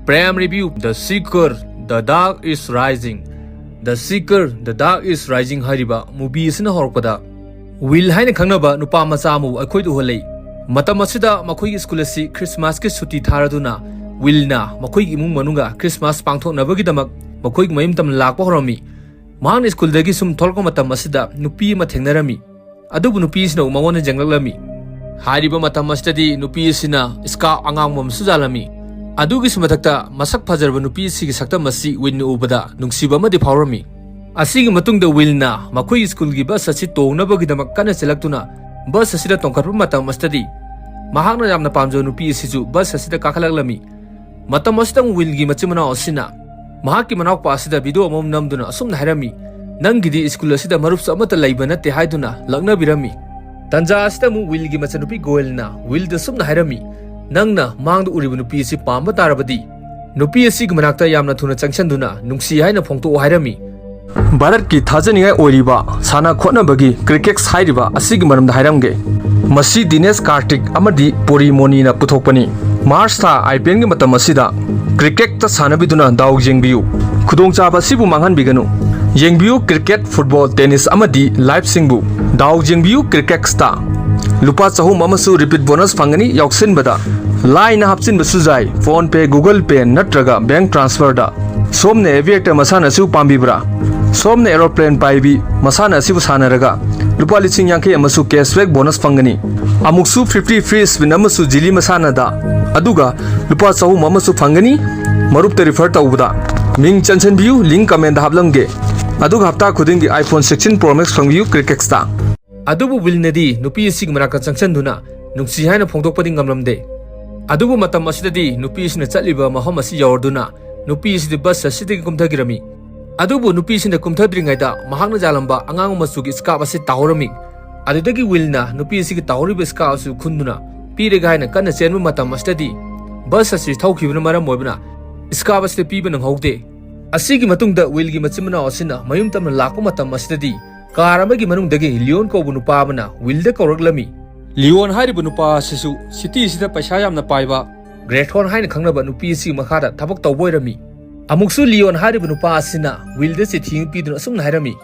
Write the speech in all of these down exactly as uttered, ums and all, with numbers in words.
Prime Review: The Seeker, The Dark Is Rising꯫ The Seeker, The Dark Is Rising ꯍꯥꯏꯔꯤꯕ movie ꯑꯁꯤꯅ ꯍꯧꯔꯛꯄꯗ Will ꯍꯥꯏꯅ ꯈꯪꯅꯕ ꯅꯨꯄꯥ ꯃꯆꯥ ꯑꯃꯕꯨ ꯑꯩꯈꯣꯏꯗ ꯎꯍꯜꯂꯤ꯫ ꯃꯇꯝ ꯑꯁꯤꯗ ꯃꯈꯣꯏꯒꯤ ꯁ꯭ꯀꯨꯜ ꯑꯁꯤ ꯈ꯭ꯔꯤꯁꯃꯥꯁꯀꯤ ꯁꯨꯇꯤ ꯊꯥꯔꯗꯨꯅ ꯋꯤꯜꯅ ꯃꯈꯣꯏꯒꯤ ꯏꯃꯨꯡ ꯃꯅꯨꯡꯒ ꯈ꯭ꯔꯤꯁꯃꯥꯁ ꯄꯥꯡꯊꯣꯛꯅꯕꯒꯤꯗꯃꯛ ꯃꯈꯣꯏꯒꯤ ꯃꯌꯨꯝ ꯇꯝꯅ ꯂꯥꯛꯄ ꯍꯧꯔꯝꯃꯤ꯫ ꯃꯍꯥꯛꯅ ꯁ꯭ꯀꯨꯜꯗꯒꯤ ꯁꯨꯝ ꯊꯣꯛꯂꯛꯄ ꯃꯇꯝ ꯑꯁꯤꯗ ꯅꯨꯄꯤ ꯑꯃ ꯊꯦꯡꯅꯔꯝꯃꯤ꯫ ꯑꯗꯨꯕꯨ ꯅꯨꯄꯤꯁꯤꯅ ꯃꯉꯣꯟꯗ ꯌꯦꯡꯂꯛꯂꯝꯃꯤ꯫ ꯍꯥꯏꯔꯤꯕ ꯃꯇꯝ ꯑꯁꯤꯗꯗꯤ ꯅꯨꯄꯤ ꯑꯁꯤꯅ ꯁ꯭ꯀꯥꯔꯐ ꯑꯉꯥꯡꯕ ꯑꯃꯁꯨ ꯌꯥꯜꯂꯝꯃꯤ꯫ ꯑꯗꯨꯒꯤꯁꯨ ꯃꯊꯛꯇ ꯃꯁꯛ ꯐꯖꯔꯕ ꯅꯨꯄꯤ ꯑꯁꯤꯒꯤ ꯁꯛꯇꯝ ꯑꯁꯤ ꯋꯤꯟꯅ ꯎꯕꯗ ꯅꯨꯡꯁꯤꯕ ꯑꯃꯗꯤ ꯐꯥꯎꯔꯝꯃꯤ꯫ ꯑꯁꯤꯒꯤ ꯃꯇꯨꯡꯗ ꯋꯤꯜꯅ ꯃꯈꯣꯏꯒꯤ ꯁ꯭ꯀꯨꯜꯒꯤ ꯕꯁ ꯑꯁꯤ ꯇꯣꯡꯅꯕꯒꯤꯗꯃꯛ ꯀꯟꯅ ꯆꯦꯜꯂꯛꯇꯨꯅ ꯕꯁ ꯑꯁꯤꯗ ꯇꯣꯡꯈꯠꯄ ꯃꯇꯝ ꯑꯁꯤꯗꯗꯤ ꯃꯍꯥꯛꯅ ꯌꯥꯝꯅ ꯄꯥꯝꯖꯕ ꯅꯨꯄꯤ ꯑꯁꯤꯁꯨ ꯕꯁ ꯑꯁꯤꯗ ꯀꯥꯈꯠꯂꯛꯂꯝꯃꯤ꯫ ꯃꯇꯝ ꯑꯁꯤꯗ ꯑꯃꯨꯛ ꯋꯤꯜꯒꯤ ꯃꯆꯤꯟ ꯃꯅꯥꯎ ꯑꯁꯤꯅ ꯃꯍꯥꯛꯀꯤ ꯃꯅꯥꯎꯄꯥ ꯑꯁꯤꯗ ꯚꯤꯗꯤꯑꯣ ꯑꯃꯃꯝ ꯅꯝꯗꯨꯅ ꯑꯁꯨꯝꯅ ꯍꯥꯏꯔꯝꯃꯤ, "ꯅꯪꯒꯤꯗꯤ ꯁ꯭ꯀꯨꯜ ꯑꯁꯤꯗ ꯃꯔꯨꯞꯁꯨ ꯑꯃꯠꯇ ꯂꯩꯕ ꯅꯠꯇꯦ" ꯍꯥꯏꯗꯨꯅ ꯂꯛꯅꯕꯤꯔꯝꯃꯤ꯫ ꯇꯟꯖꯥ ꯑꯁꯤꯗ ꯑꯃꯨꯛ ꯋꯤꯜꯒꯤ ꯃꯆꯟꯅꯨꯄꯤ ꯒꯣꯌꯜꯅ ꯋꯤꯜꯗ ꯑꯁꯨꯝꯅ ꯍꯥꯏꯔꯝꯃꯤ, "ꯅꯪꯅ ꯃꯥꯡꯗ ꯎꯔꯤꯕ ꯅꯨꯄꯤ ꯑꯁꯤ ꯄꯥꯝꯕ ꯇꯥꯔꯕꯗꯤ ꯅꯨꯄꯤ ꯑꯁꯤꯒꯤ ꯃꯅꯥꯛꯇ ꯌꯥꯝꯅ ꯊꯨꯅ ꯆꯪꯁꯤꯟꯗꯨꯅ ꯅꯨꯡꯁꯤ ꯍꯥꯏꯅ ꯐꯣꯡꯗꯣꯛꯑꯣ" ꯍꯥꯏꯔꯝꯃꯤ꯫ ꯚꯥꯔꯠꯀꯤ ꯊꯥꯖꯅꯤꯡꯉꯥꯏ ꯑꯣꯏꯔꯤꯕ ꯁꯥꯟꯅ ꯈꯣꯠꯅꯕꯒꯤ ꯀ꯭ꯔꯤꯀꯦꯠꯁ ꯍꯥꯏꯔꯤꯕ ꯑꯁꯤꯒꯤ ꯃꯔꯝꯗ ꯍꯥꯏꯔꯝꯒꯦ꯫ ꯃꯁꯤ ꯗꯤꯅꯦꯁ ꯀꯥꯔꯇꯤꯛ ꯑꯃꯗꯤ ꯄꯣꯔꯤ ꯃꯣꯅꯤꯅ ꯄꯨꯊꯣꯛꯄꯅꯤ꯫ ꯃꯥꯔꯆ ꯊꯥ IPLꯒꯤ ꯃꯇꯝ ꯑꯁꯤꯗ ꯀ꯭ꯔꯤꯀꯦꯠꯇ ꯁꯥꯟꯅꯕꯤꯗꯨꯅ ꯗꯥꯎ ꯌꯦꯡꯕꯤꯌꯨ꯫ ꯈꯨꯗꯣꯡꯆꯥꯕ ꯑꯁꯤꯕꯨ ꯃꯥꯡꯍꯟꯕꯤꯒꯅꯨ꯫ ꯌꯦꯡꯕꯤꯌꯨ ꯀ꯭ꯔꯤꯀꯦꯠ, ꯐꯨꯠꯕꯣꯜ, ꯇꯦꯅꯤꯁ ꯑꯃꯗꯤ ꯂꯥꯏꯚꯁꯤꯡꯕꯨ꯫ ꯗꯥꯎ ꯌꯦꯡꯕꯤꯌꯨ ꯀ꯭ꯔꯤꯀꯦꯠꯁꯇ꯫ ꯂꯨꯄꯥ ꯆꯍꯨꯝ ꯑꯃꯁꯨ ꯔꯤꯄꯤꯠ ꯕꯣꯅꯁ ꯐꯪꯒꯅꯤ ꯌꯥꯎꯁꯤꯟꯕꯗ꯫ ꯂꯥꯏꯅ ꯍꯥꯞꯆꯤꯟꯕꯁꯨ ꯌꯥꯏ, PhonePe, Google Pay ꯅꯠꯇ꯭ꯔꯒ ꯕꯦꯡꯛ ꯇ꯭ꯔꯥꯟꯁꯐꯔꯗ꯫ ꯁꯣꯝꯅ ꯑꯦꯚꯤꯌꯦꯇꯔ ꯃꯁꯥꯟꯅ ꯑꯁꯤꯕꯨ ꯄꯥꯝꯕꯤꯕ꯭ꯔꯥ? ꯁꯣꯝꯅ ꯑꯦꯔꯣꯄ꯭ꯂꯦꯟ ꯄꯥꯏꯕꯤ ꯃꯁꯥꯟꯅ ꯑꯁꯤꯕꯨ ꯁꯥꯟꯅꯔꯒ ꯂꯨꯄꯥ ꯂꯤꯁꯤꯡ ꯌꯥꯡꯈꯩ ꯑꯃꯁꯨ ꯀꯦꯁꯕꯦꯛ ꯕꯣꯅꯁ ꯐꯪꯒꯅꯤ꯫ ꯑꯃꯨꯛꯁꯨ fifty free spin ꯑꯃꯁꯨ ꯖꯤꯂꯤ ꯃꯁꯥꯟꯅꯗ, ꯑꯗꯨꯒ ꯂꯨꯄꯥ ꯆꯍꯨꯝ ꯑꯃꯁꯨ ꯐꯪꯒꯅꯤ ꯃꯔꯨꯞꯇ ꯔꯤꯐꯔ ꯇꯧꯕꯗ꯫ ꯃꯤꯡ ꯆꯟꯁꯤꯟꯕꯤꯌꯨ, ꯂꯤꯡꯛ ꯀꯃꯦꯟꯗ ꯍꯥꯞꯂꯝꯒꯦ꯫ ꯑꯗꯨꯒ ꯍꯞꯇꯥ ꯈꯨꯗꯤꯡꯒꯤ iPhone sixteen Pro Max ꯐꯪꯕꯤꯌꯨ ꯀ꯭ꯔꯤꯀꯦꯠꯁꯇ꯫ ꯑꯗꯨꯕꯨ ꯋꯤꯜꯅꯗꯤ ꯅꯨꯄꯤ ꯑꯁꯤꯒꯤ ꯃꯅꯥꯛꯇ ꯆꯪꯁꯤꯟꯗꯨꯅ ꯅꯨꯡꯁꯤ ꯍꯥꯏꯅ ꯐꯣꯡꯗꯣꯛꯄꯗꯤ ꯉꯝꯂꯝꯗꯦ꯫ ꯑꯗꯨꯕꯨ ꯃꯇꯝ ꯑꯁꯤꯗꯗꯤ ꯅꯨꯄꯤ ꯑꯁꯤꯅ ꯆꯠꯂꯤꯕ ꯃꯐꯝ ꯑꯁꯤ ꯌꯧꯔꯗꯨꯅ ꯅꯨꯄꯤ ꯑꯁꯤꯗꯤ ꯕꯁ ꯑꯁꯤꯗꯒꯤ ꯀꯨꯝꯊꯈꯤꯔꯝꯃꯤ꯫ ꯑꯗꯨꯕꯨ ꯅꯨꯄꯤ ꯑꯁꯤꯅ ꯀꯨꯝꯊꯗ꯭ꯔꯤꯉꯩꯗ ꯃꯍꯥꯛꯅ ꯌꯥꯜꯂꯝꯕ ꯑꯉꯥꯡꯕ ꯃꯆꯨꯒꯤ ꯁ꯭ꯀꯥꯔꯐ ꯑꯁꯤ ꯇꯥꯍꯧꯔꯝꯃꯤ꯫ ꯑꯗꯨꯗꯒꯤ ꯋꯤꯜꯅ ꯅꯨꯄꯤ ꯑꯁꯤꯒꯤ ꯇꯥꯍꯧꯔꯤꯕ ꯁ꯭ꯀꯥꯔꯐ ꯑꯁꯤ ꯈꯨꯟꯗꯨꯅ ꯄꯤꯔꯒꯦ ꯍꯥꯏꯅ ꯀꯟꯅ ꯆꯦꯟꯕ ꯃꯇꯝ ꯑꯁꯤꯗꯗꯤ ꯕꯁ ꯑꯁꯤ ꯊꯧꯈꯤꯕꯅ ꯃꯔꯝ ꯑꯣꯏꯕꯅ ꯁ꯭ꯀꯥꯔꯐ ꯑꯁꯤꯗ ꯄꯤꯕ ꯅꯪꯍꯧꯗꯦ꯫ ꯑꯁꯤꯒꯤ ꯃꯇꯨꯡꯗ ꯋꯤꯜꯒꯤ ꯃꯆꯤꯟ ꯃꯅꯥꯎ ꯑꯁꯤꯅ ꯃꯌꯨꯝ ꯇꯝꯅ ꯂꯥꯛꯄ ꯃꯇꯝ ꯑꯁꯤꯗꯗꯤ ꯀꯥꯔ ꯑꯃꯒꯤ ꯃꯅꯨꯡꯗꯒꯤ ꯂꯤꯌꯣꯟ ꯀꯧꯕ ꯅꯨꯄꯥ ꯑꯃꯅ ꯋꯤꯜꯗ ꯀꯧꯔꯛꯂꯝꯃꯤ꯫ ꯂꯤꯌꯣꯟ ꯍꯥꯏꯔꯤꯕ ꯅꯨꯄꯥ ꯑꯁꯤꯁꯨ ꯁꯤꯇꯤ ꯑꯁꯤꯗ ꯄꯩꯁꯥ ꯌꯥꯝꯅ ꯄꯥꯏꯕ ꯒ꯭ꯔꯦꯊꯣꯟ ꯍꯥꯏꯅ ꯈꯪꯅꯕ ꯅꯨꯄꯤ ꯑꯁꯤꯒꯤ ꯃꯈꯥꯗ ꯊꯕꯛ ꯇꯧꯕ ꯑꯣꯏꯔꯝꯃꯤ꯫ ꯑꯃꯨꯛꯁꯨ ꯂꯤꯌꯣꯟ ꯍꯥꯏꯔꯤꯕ ꯅꯨꯄꯥ ꯑꯁꯤꯅ ꯋꯤꯜꯗ ꯆꯤꯊꯤ ꯑꯃ ꯄꯤꯗꯨꯅ ꯑꯁꯨꯝꯅ ꯍꯥꯏꯔꯝꯃꯤ,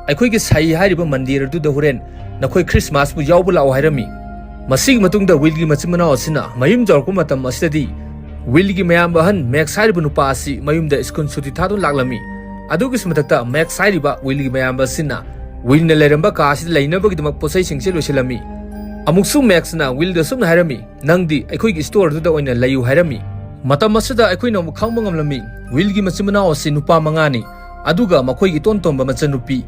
"ꯑꯩꯈꯣꯏꯒꯤ ꯁꯍꯤ ꯍꯥꯏꯔꯤꯕ ꯃꯟꯗꯤꯔ ꯑꯗꯨꯗ ꯍꯣꯔꯦꯟ ꯅꯈꯣꯏ ꯈ꯭ꯔꯤꯁꯃꯥꯁꯄꯨ ꯌꯥꯎꯕ ꯂꯥꯛꯑꯣ" ꯍꯥꯏꯔꯝꯃꯤ꯫ ꯃꯁꯤꯒꯤ ꯃꯇꯨꯡꯗ ꯋꯤꯜꯒꯤ ꯃꯆꯤꯟ ꯃꯅꯥꯎ ꯑꯁꯤꯅ ꯃꯌꯨꯝ ꯌꯧꯔꯛꯄ ꯃꯇꯝ ꯑꯁꯤꯗꯗꯤ ꯋꯤꯜꯒꯤ ꯃꯌꯥꯝꯕ ꯑꯍꯟ ꯃꯦꯛꯁ ꯍꯥꯏꯔꯤꯕ ꯅꯨꯄꯥ ꯑꯁꯤ ꯃꯌꯨꯝꯗ ꯁ꯭ꯀꯨꯜ ꯁꯨꯇꯤ ꯊꯥꯗꯨꯅ ꯂꯥꯛꯂꯝꯃꯤ꯫ ꯑꯗꯨꯒꯤꯁꯨ ꯃꯊꯛꯇ ꯃꯦꯛꯁ ꯍꯥꯏꯔꯤꯕ ꯋꯤꯜꯒꯤ ꯃꯌꯥꯝꯕ ꯑꯁꯤꯅ ꯋꯤꯜꯅ ꯂꯩꯔꯝꯕ ꯀꯥ ꯑꯁꯤꯗ ꯂꯩꯅꯕꯒꯤꯗꯃꯛ ꯄꯣꯠꯆꯩꯁꯤꯡꯁꯦ ꯂꯣꯏꯁꯤꯜꯂꯝꯃꯤ꯫ ꯑꯃꯨꯛꯁꯨ ꯃꯦꯛꯁꯅ ꯋꯤꯜꯗ ꯑꯁꯨꯝꯅ ꯍꯥꯏꯔꯝꯃꯤ, "ꯅꯪꯗꯤ ꯑꯩꯈꯣꯏꯒꯤ ꯁ꯭ꯇꯣꯔ ꯑꯗꯨꯗ ꯑꯣꯏꯅ ꯂꯩꯌꯨ" ꯍꯥꯏꯔꯝꯃꯤ꯫ ꯃꯇꯝ ꯑꯁꯤꯗ ꯑꯩꯈꯣꯏꯅ ꯑꯃꯨꯛ ꯈꯪꯕ ꯉꯝꯂꯝꯃꯤ, ꯋꯤꯜꯒꯤ ꯃꯆꯤꯟ ꯃꯅꯥꯎ ꯑꯁꯤ ꯅꯨꯄꯥ ꯃꯉꯥꯅꯤ, ꯑꯗꯨꯒ ꯃꯈꯣꯏꯒꯤ ꯏꯇꯣꯟ ꯇꯣꯟꯕ ꯃꯆꯟꯅꯨꯄꯤ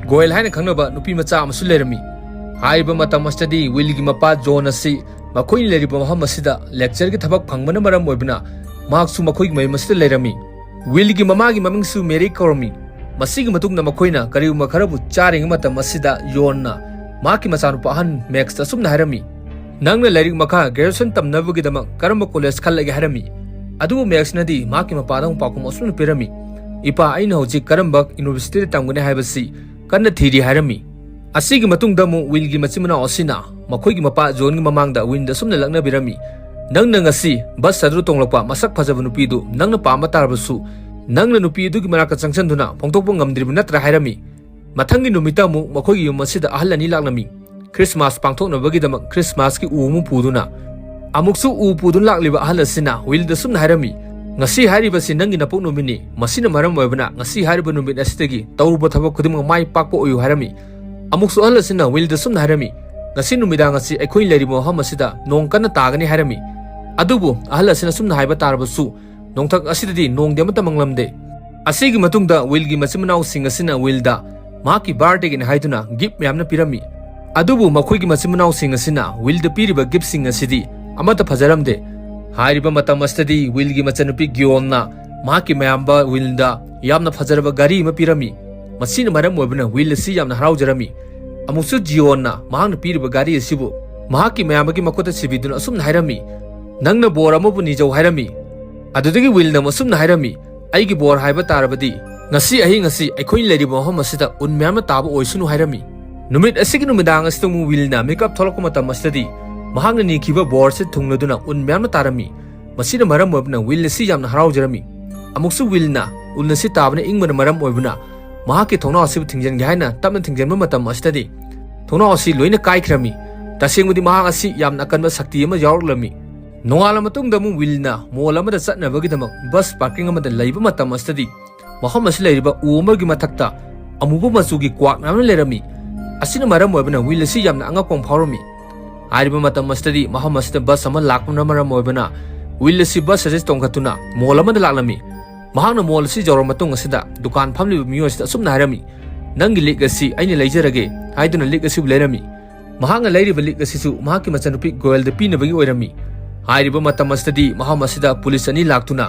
ꯒꯣꯌꯜ ꯍꯥꯏꯅ ꯈꯪꯅꯕ ꯅꯨꯄꯤ ꯃꯆꯥ ꯑꯃꯁꯨ ꯂꯩꯔꯝꯃꯤ꯫ ꯍꯥꯏꯔꯤꯕ ꯃꯇꯝ ꯑꯁꯤꯗꯗꯤ ꯋꯤꯜꯒꯤ ꯃꯄꯥ ꯖꯣꯟ ꯑꯁꯤ ꯃꯈꯣꯏꯅ ꯂꯩꯔꯤꯕ ꯃꯐꯝ ꯑꯁꯤꯗ ꯂꯦꯛꯆꯔꯒꯤ ꯊꯕꯛ ꯐꯪꯕꯅ ꯃꯔꯝ ꯑꯣꯏꯕꯅ ꯃꯍꯥꯛꯁꯨ ꯃꯈꯣꯏꯒꯤ ꯃꯌꯨꯝ ꯑꯁꯤꯗ ꯂꯩꯔꯝꯃꯤ꯫ ꯋꯤꯜꯒꯤ ꯃꯃꯥꯒꯤ ꯃꯃꯤꯡꯁꯨ ꯃꯦꯔꯤ ꯀꯧꯔꯝꯃꯤ꯫ ꯃꯁꯤꯒꯤ ꯃꯇꯨꯡꯗ ꯃꯈꯣꯏꯅ ꯀꯔꯤꯒꯨꯝꯕ ꯈꯔꯕꯨ ꯆꯥꯔꯤꯉꯩ ꯃꯇꯝ ꯑꯁꯤꯗ ꯌꯣꯟꯅ ꯃꯍꯥꯛꯀꯤ ꯃꯆꯥꯅꯨꯄꯥ ꯑꯍꯟ ꯃꯦꯛꯁꯇ ꯑꯁꯨꯝꯅ ꯍꯥꯏꯔꯝꯃꯤ, "ꯅꯪꯅ ꯂꯥꯏꯔꯤꯛ ꯃꯈꯥ ꯒ꯭ꯔꯦꯖꯨꯑꯦꯁꯟ ꯇꯝꯅꯕꯒꯤꯗꯃꯛ ꯀꯔꯝꯕ ꯀꯣꯂꯦꯖ ꯈꯜꯂꯒꯦ?" ꯍꯥꯏꯔꯝꯃꯤ꯫ ꯑꯗꯨꯕꯨ ꯃꯦꯛꯁꯅꯗꯤ ꯃꯍꯥꯛꯀꯤ ꯃꯄꯥꯗ ꯑꯃꯨꯛ ꯄꯥꯎꯈꯨꯝ ꯑꯁꯨꯝꯅ ꯄꯤꯔꯝꯃꯤ, "ꯏꯄꯥ, ꯑꯩꯅ ꯍꯧꯖꯤꯛ ꯀꯔꯝꯕ ꯌꯨꯅꯤꯚꯔꯁꯤꯇꯤꯗ ꯇꯝꯒꯅꯤ ꯍꯥꯏꯕꯁꯤ ꯀꯟꯅ ꯊꯤꯔꯤ" ꯍꯥꯏꯔꯝꯃꯤ꯫ ꯑꯁꯤꯒꯤ ꯃꯇꯨꯡꯗ ꯑꯃꯨꯛ ꯋꯤꯜꯒꯤ ꯃꯆꯤꯟ ꯃꯅꯥꯎ ꯑꯁꯤꯅ ꯃꯈꯣꯏꯒꯤ ꯃꯄꯥ ꯖꯣꯟꯒꯤ ꯃꯃꯥꯡꯗ ꯋꯤꯜꯗ ꯑꯁꯨꯝꯅ ꯂꯛꯅꯕꯤꯔꯝꯃꯤ, "ꯅꯪꯅ ꯉꯁꯤ ꯕꯁ ꯑꯗꯨꯗ ꯇꯣꯡꯂꯛꯄ ꯃꯁꯛ ꯐꯖꯕ ꯅꯨꯄꯤꯗꯨ ꯅꯪꯅ ꯄꯥꯝꯕ ꯇꯥꯔꯕꯁꯨ, ꯅꯪꯅ ꯅꯨꯄꯤ ꯑꯗꯨꯒꯤ ꯃꯅꯥꯛꯇ ꯆꯪꯁꯤꯟꯗꯨꯅ ꯐꯣꯡꯗꯣꯛꯄ ꯉꯝꯗ꯭ꯔꯤꯕ ꯅꯠꯇ꯭ꯔꯥ?" ꯍꯥꯏꯔꯝꯃꯤ꯫ ꯃꯊꯪꯒꯤ ꯅꯨꯃꯤꯠꯇ ꯑꯃꯨꯛ ꯃꯈꯣꯏꯒꯤ ꯌꯨꯝ ꯑꯁꯤꯗ ꯑꯍꯜ ꯑꯅꯤ ꯂꯥꯛꯂꯝꯃꯤ꯫ ꯈ꯭ꯔꯤꯁꯃꯥꯁ ꯄꯥꯡꯊꯣꯛꯅꯕꯒꯤꯗꯃꯛ ꯈ꯭ꯔꯤꯁꯃꯥꯁꯀꯤ ꯎ ꯑꯃ ꯄꯨꯗꯨꯅ꯫ ꯑꯃꯨꯛꯁꯨ ꯎ ꯄꯨꯗꯨꯅ ꯂꯥꯛꯂꯤꯕ ꯑꯍꯜ ꯑꯁꯤꯅ ꯋꯤꯜꯗ ꯁꯨꯝꯅ ꯍꯥꯏꯔꯝꯃꯤ, "ꯉꯁꯤ ꯍꯥꯏꯔꯤꯕꯁꯤ ꯅꯪꯒꯤ ꯅꯄꯣꯛ ꯅꯨꯃꯤꯠꯅꯤ꯫ ꯃꯁꯤꯅ ꯃꯔꯝ ꯑꯣꯏꯕꯅ ꯉꯁꯤ ꯍꯥꯏꯔꯤꯕ ꯅꯨꯃꯤꯠ ꯑꯁꯤꯗꯒꯤ ꯇꯧꯔꯨꯕ ꯊꯕꯛ ꯈꯨꯗꯤꯡꯃꯛ ꯃꯥꯏ ꯄꯥꯛꯄ ꯑꯣꯏꯌꯨ" ꯍꯥꯏꯔꯝꯃꯤ꯫ ꯑꯃꯨꯛꯁꯨ ꯑꯍꯜ ꯑꯁꯤꯅ ꯋꯤꯜꯗ ꯁꯨꯝꯅ ꯍꯥꯏꯔꯝꯃꯤ, "ꯉꯁꯤ ꯅꯨꯃꯤꯗꯥꯡ ꯑꯁꯤ ꯑꯩꯈꯣꯏ ꯂꯩꯔꯤꯕ ꯃꯐꯝ ꯑꯁꯤꯗ ꯅꯣꯡ ꯀꯟꯅ ꯇꯥꯒꯅꯤ" ꯍꯥꯏꯔꯝꯃꯤ꯫ ꯑꯗꯨꯕꯨ ꯑꯍꯜ ꯑꯁꯤꯅ ꯁꯨꯝꯅ ꯍꯥꯏꯕ ꯇꯥꯔꯕꯁꯨ, ꯅꯣꯡꯊꯛ ꯑꯁꯤꯗꯗꯤ ꯅꯣꯡꯗꯤ ꯑꯃꯠꯇ ꯃꯪꯂꯝꯗꯦ꯫ ꯑꯁꯤꯒꯤ ꯃꯇꯨꯡꯗ ꯋꯤꯜꯒꯤ ꯃꯆꯤꯟ ꯃꯅꯥꯎꯁꯤꯡ ꯑꯁꯤꯅ ꯋꯤꯜꯗ ꯃꯍꯥꯛꯀꯤ ꯕꯥꯔꯗꯦꯒꯤꯅꯤ ꯍꯥꯏꯗꯨꯅ ꯒꯤꯐ ꯃꯌꯥꯝꯅ ꯄꯤꯔꯝꯃꯤ꯫ ꯑꯗꯨꯕꯨ ꯃꯈꯣꯏꯒꯤ ꯃꯆꯤꯟ ꯃꯅꯥꯎꯁꯤꯡ ꯑꯁꯤꯅ ꯋꯤꯜꯗ ꯄꯤꯔꯤꯕ ꯒꯤꯐꯁꯤꯡ ꯑꯁꯤꯗꯤ ꯑꯃꯠꯇ ꯐꯖꯔꯝꯗꯦ꯫ ꯍꯥꯏꯔꯤꯕ ꯃꯇꯝ ꯑꯁꯤꯗꯗꯤ ꯋꯤꯜꯒꯤ ꯃꯆꯟꯅꯨꯄꯤ ꯒꯤꯌꯣꯟꯅ ꯃꯍꯥꯛꯀꯤ ꯃꯌꯥꯝꯕ ꯋꯤꯜꯗ ꯌꯥꯝꯅ ꯐꯖꯔꯕ ꯒꯥꯔꯤ ꯑꯃ ꯄꯤꯔꯝꯃꯤ꯫ ꯃꯁꯤꯅ ꯃꯔꯝ ꯑꯣꯏꯕꯅ ꯋꯤꯜ ꯑꯁꯤ ꯌꯥꯝꯅ ꯍꯔꯥꯎꯖꯔꯝꯃꯤ꯫ ꯑꯃꯨꯛꯁꯨ ꯖꯤꯌꯣꯟꯅ ꯃꯍꯥꯛꯅ ꯄꯤꯔꯤꯕ ꯒꯥꯔꯤ ꯑꯁꯤꯕꯨ ꯃꯍꯥꯛꯀꯤ ꯃꯌꯥꯝꯕꯒꯤ ꯃꯈꯨꯠꯇ ꯁꯤꯕꯤꯗꯨꯅ ꯑꯁꯨꯝꯅ ꯍꯥꯏꯔꯝꯃꯤ, "ꯅꯪꯅ ꯕꯣꯔ ꯑꯃꯕꯨ ꯅꯤꯖꯧ" ꯍꯥꯏꯔꯝꯃꯤ꯫ ꯑꯗꯨꯗꯒꯤ ꯋꯤꯜꯅ ꯑꯃꯨꯛ ꯑꯁꯨꯝꯅ ꯍꯥꯏꯔꯝꯃꯤ, "ꯑꯩꯒꯤ ꯕꯣꯔ ꯍꯥꯏꯕ ꯇꯥꯔꯕꯗꯤ ꯉꯁꯤ ꯑꯍꯤꯡ ꯑꯁꯤ ꯑꯩꯈꯣꯏꯅ ꯂꯩꯔꯤꯕ ꯃꯐꯝ ꯑꯁꯤꯗ ꯎꯟ ꯃꯌꯥꯝꯅ ꯇꯥꯕ ꯑꯣꯏꯁꯅꯨ" ꯍꯥꯏꯔꯝꯃꯤ꯫ ꯅꯨꯃꯤꯠ ꯑꯁꯤꯒꯤ ꯅꯨꯃꯤꯗꯥꯡ ꯑꯁꯤꯗ ꯑꯃꯨꯛ ꯋꯤꯜꯅ ꯃꯤꯀꯞ ꯊꯣꯛꯂꯛꯄ ꯃꯇꯝ ꯑꯁꯤꯗꯗꯤ ꯃꯍꯥꯛꯅ ꯅꯤꯈꯤꯕ ꯕꯣꯔ ꯑꯁꯤ ꯊꯨꯡꯂꯗꯨꯅ ꯎꯟ ꯃꯌꯥꯝꯅ ꯇꯥꯔꯝꯃꯤ꯫ ꯃꯁꯤꯅ ꯃꯔꯝ ꯑꯣꯏꯕꯅ ꯋꯤꯜ ꯑꯁꯤ ꯌꯥꯝꯅ ꯍꯔꯥꯎꯖꯔꯝꯃꯤ꯫ ꯑꯃꯨꯛꯁꯨ ꯋꯤꯜꯅ ꯎꯟ ꯑꯁꯤ ꯇꯥꯕꯅ ꯏꯪꯕꯅ ꯃꯔꯝ ꯑꯣꯏꯕꯅ ꯃꯍꯥꯛꯀꯤ ꯊꯣꯡꯅꯥꯎ ꯑꯁꯤꯕꯨ ꯊꯤꯡꯖꯤꯟꯒꯦ ꯍꯥꯏꯅ ꯇꯞꯅ ꯊꯤꯡꯖꯤꯟꯕ ꯃꯇꯝ ꯑꯁꯤꯗꯗꯤ ꯊꯣꯡꯅꯥꯎ ꯑꯁꯤ ꯂꯣꯏꯅ ꯀꯥꯏꯈ꯭ꯔꯝꯃꯤ꯫ ꯇꯁꯦꯡꯕꯗꯤ ꯃꯍꯥꯛ ꯑꯁꯤ ꯌꯥꯝꯅ ꯑꯀꯟꯕ ꯁꯛꯇꯤ ꯑꯃ ꯌꯥꯎꯔꯛꯂꯝꯃꯤ꯫ ꯅꯣꯡꯉꯥꯜꯂ ꯃꯇꯨꯡꯗ ꯑꯃꯨꯛ ꯋꯤꯜꯅ ꯃꯣꯜ ꯑꯃꯗ ꯆꯠꯅꯕꯒꯤꯗꯃꯛ ꯕꯁ ꯄꯥꯔꯀꯤꯡ ꯑꯃꯗ ꯂꯩꯕ ꯃꯇꯝ ꯑꯁꯤꯗꯗꯤ ꯃꯐꯝ ꯑꯁꯤ ꯂꯩꯔꯤꯕ ꯎ ꯑꯃꯒꯤ ꯃꯊꯛꯇ ꯑꯃꯨꯕ ꯃꯆꯨꯒꯤ ꯀ꯭ꯋꯥꯛ ꯃꯌꯥꯝ ꯑꯃ ꯂꯩꯔꯝꯃꯤ꯫ ꯑꯁꯤꯅ ꯃꯔꯝ ꯑꯣꯏꯕꯅ ꯋꯤꯜ ꯑꯁꯤ ꯌꯥꯝꯅ ꯑꯉꯛꯄ ꯑꯃ ꯐꯥꯎꯔꯝꯃꯤ꯫ ꯍꯥꯏꯔꯤꯕ ꯃꯇꯝ ꯑꯁꯤꯗꯗꯤ ꯃꯐꯝ ꯑꯁꯤꯗ ꯕꯁ ꯑꯃ ꯂꯥꯛꯄꯅ ꯃꯔꯝ ꯑꯣꯏꯕꯅ ꯋꯤꯜ ꯑꯁꯤ ꯕꯁ ꯑꯁꯤ ꯇꯣꯡꯈꯠꯇꯨꯅ ꯃꯣꯜ ꯑꯃꯗ ꯂꯥꯛꯂꯝꯃꯤ꯫ ꯃꯍꯥꯛꯅ ꯃꯣꯜ ꯑꯁꯤ ꯌꯧꯔꯕ ꯃꯇꯨꯡ ꯑꯁꯤꯗ ꯗꯨꯀꯥꯟ ꯐꯝꯂꯤꯕ ꯃꯤꯑꯣꯏ ꯑꯁꯤꯗ ꯑꯁꯨꯝꯅ ꯍꯥꯏꯔꯝꯃꯤ, "ꯅꯪꯒꯤ ꯂꯤꯛ ꯑꯁꯤ ꯑꯩꯅ ꯂꯩꯖꯔꯒꯦ" ꯍꯥꯏꯗꯨꯅ ꯂꯤꯛ ꯑꯁꯤꯕꯨ ꯂꯩꯔꯝꯃꯤ꯫ ꯃꯍꯥꯛꯅ ꯂꯩꯔꯤꯕ ꯂꯤꯛ ꯑꯁꯤꯁꯨ ꯃꯍꯥꯛꯀꯤ ꯃꯆꯥꯅꯨꯄꯤ ꯒꯣꯌꯜꯗ ꯄꯤꯅꯕꯒꯤ ꯑꯣꯏꯔꯝꯃꯤ꯫ ꯍꯥꯏꯔꯤꯕ ꯃꯇꯝ ꯑꯁꯤꯗꯗꯤ ꯃꯐꯝ ꯑꯁꯤꯗ ꯄꯨꯂꯤꯁ ꯑꯅꯤ ꯂꯥꯛꯇꯨꯅ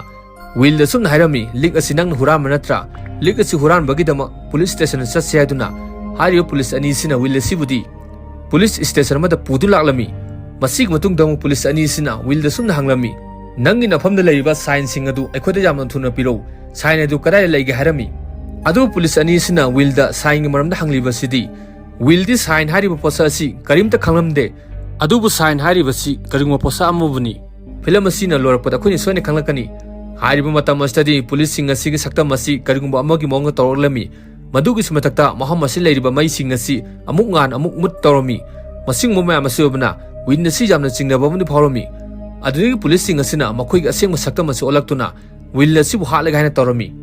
ꯋꯤꯜꯗ ꯑꯁꯨꯝꯅ ꯍꯥꯏꯔꯝꯃꯤ, "ꯂꯤꯛ ꯑꯁꯤ ꯅꯪꯅ ꯍꯨꯔꯥꯟꯕ ꯅꯠꯇ꯭ꯔꯥ? ꯂꯤꯛ ꯑꯁꯤ ꯍꯨꯔꯥꯟꯕꯒꯤꯗꯃꯛ ꯄꯨꯂꯤꯁ ꯁ꯭ꯇꯦꯁꯟꯗ ꯆꯠꯁꯤ" ꯍꯥꯏꯗꯨꯅ ꯍꯥꯏꯔꯤꯕ ꯄꯨꯂꯤꯁ ꯑꯅꯤꯁꯤꯅ ꯋꯤꯜ ꯑꯁꯤꯕꯨꯗꯤ ꯄꯨꯂꯤꯁ ꯁ꯭ꯇꯦꯁꯟ ꯑꯃꯗ ꯄꯨꯗꯨꯅ ꯂꯥꯛꯂꯝꯃꯤ꯫ ꯃꯁꯤꯒꯤ ꯃꯇꯨꯡꯗ ꯑꯃꯨꯛ ꯄꯨꯂꯤꯁ ꯑꯅꯤꯁꯤꯅ ꯋꯤꯜꯗ ꯑꯁꯨꯝꯅ ꯍꯪꯂꯝꯃꯤ, "ꯅꯪꯒꯤ ꯅꯐꯝꯗ ꯂꯩꯔꯤꯕ ꯁꯥꯏꯟꯁꯤꯡ ꯑꯗꯨ ꯑꯩꯈꯣꯏꯗ ꯌꯥꯝꯅ ꯊꯨꯅ ꯄꯤꯔꯛꯎ꯫ ꯁꯥꯏꯟ ꯑꯗꯨ ꯀꯗꯥꯏꯗ ꯂꯩꯒꯦ?" ꯍꯥꯏꯔꯝꯃꯤ꯫ ꯑꯗꯨꯕꯨ ꯄꯨꯂꯤꯁ ꯑꯅꯤꯁꯤꯅ ꯋꯤꯜꯗ ꯁꯥꯏꯟꯒꯤ ꯃꯔꯝꯗ ꯍꯪꯂꯤꯕꯁꯤꯗꯤ ꯋꯤꯜꯗꯤ ꯁꯥꯏꯟ ꯍꯥꯏꯔꯤꯕ ꯄꯣꯠꯁꯛ ꯑꯁꯤ ꯀꯔꯤꯝꯇ ꯈꯪꯂꯝꯗꯦ꯫ ꯑꯗꯨꯕꯨ ꯁꯥꯏꯟ ꯍꯥꯏꯔꯤꯕꯁꯤ ꯀꯔꯤꯒꯨꯝꯕ ꯄꯣꯠꯁꯛ ꯑꯃꯕꯨꯅꯤ꯫ ꯐꯤꯂꯝ ꯑꯁꯤꯅ ꯂꯣꯏꯔꯛꯄꯗ ꯑꯩꯈꯣꯏꯅ ꯁꯣꯏꯅ ꯈꯪꯂꯛꯀꯅꯤ꯫ ꯍꯥꯏꯔꯤꯕ ꯃꯇꯝ ꯑꯁꯤꯗꯗꯤ ꯄꯨꯂꯤꯁꯁꯤꯡ ꯑꯁꯤꯒꯤ ꯁꯛꯇꯝ ꯑꯁꯤ ꯀꯔꯤꯒꯨꯝꯕ ꯑꯃꯒꯤ ꯃꯑꯣꯡꯗ ꯇꯧꯔꯛꯂꯝꯃꯤ꯫ ꯃꯗꯨꯒꯤꯁꯨ ꯃꯊꯛꯇ ꯃꯐꯝ ꯑꯁꯤ ꯂꯩꯔꯤꯕ ꯃꯩꯁꯤꯡ ꯑꯁꯤ ꯑꯃꯨꯛ ꯉꯥꯟ ꯑꯃꯨꯛ ꯃꯨꯠ ꯇꯧꯔꯝꯃꯤ꯫ ꯃꯁꯤꯒꯨꯝꯕ ꯃꯌꯥꯝ ꯑꯁꯤ ꯑꯣꯏꯕꯅ ꯋꯤꯟ ꯑꯁꯤ ꯌꯥꯝꯅ ꯆꯤꯡꯅꯕ ꯑꯃꯗꯤ ꯐꯥꯎꯔꯝꯃꯤ꯫ ꯑꯗꯨꯗꯒꯤ ꯄꯨꯂꯤꯁꯁꯤꯡ ꯑꯁꯤꯅ ꯃꯈꯣꯏꯒꯤ ꯑꯁꯦꯡꯕ ꯁꯛꯇꯝ ꯑꯁꯤ ꯑꯣꯜꯂꯛꯇꯨꯅ ꯋꯤꯜ ꯑꯁꯤꯕꯨ ꯍꯥꯠꯂꯒꯦ ꯍꯥꯏꯅ ꯇꯧꯔꯝꯃꯤ꯫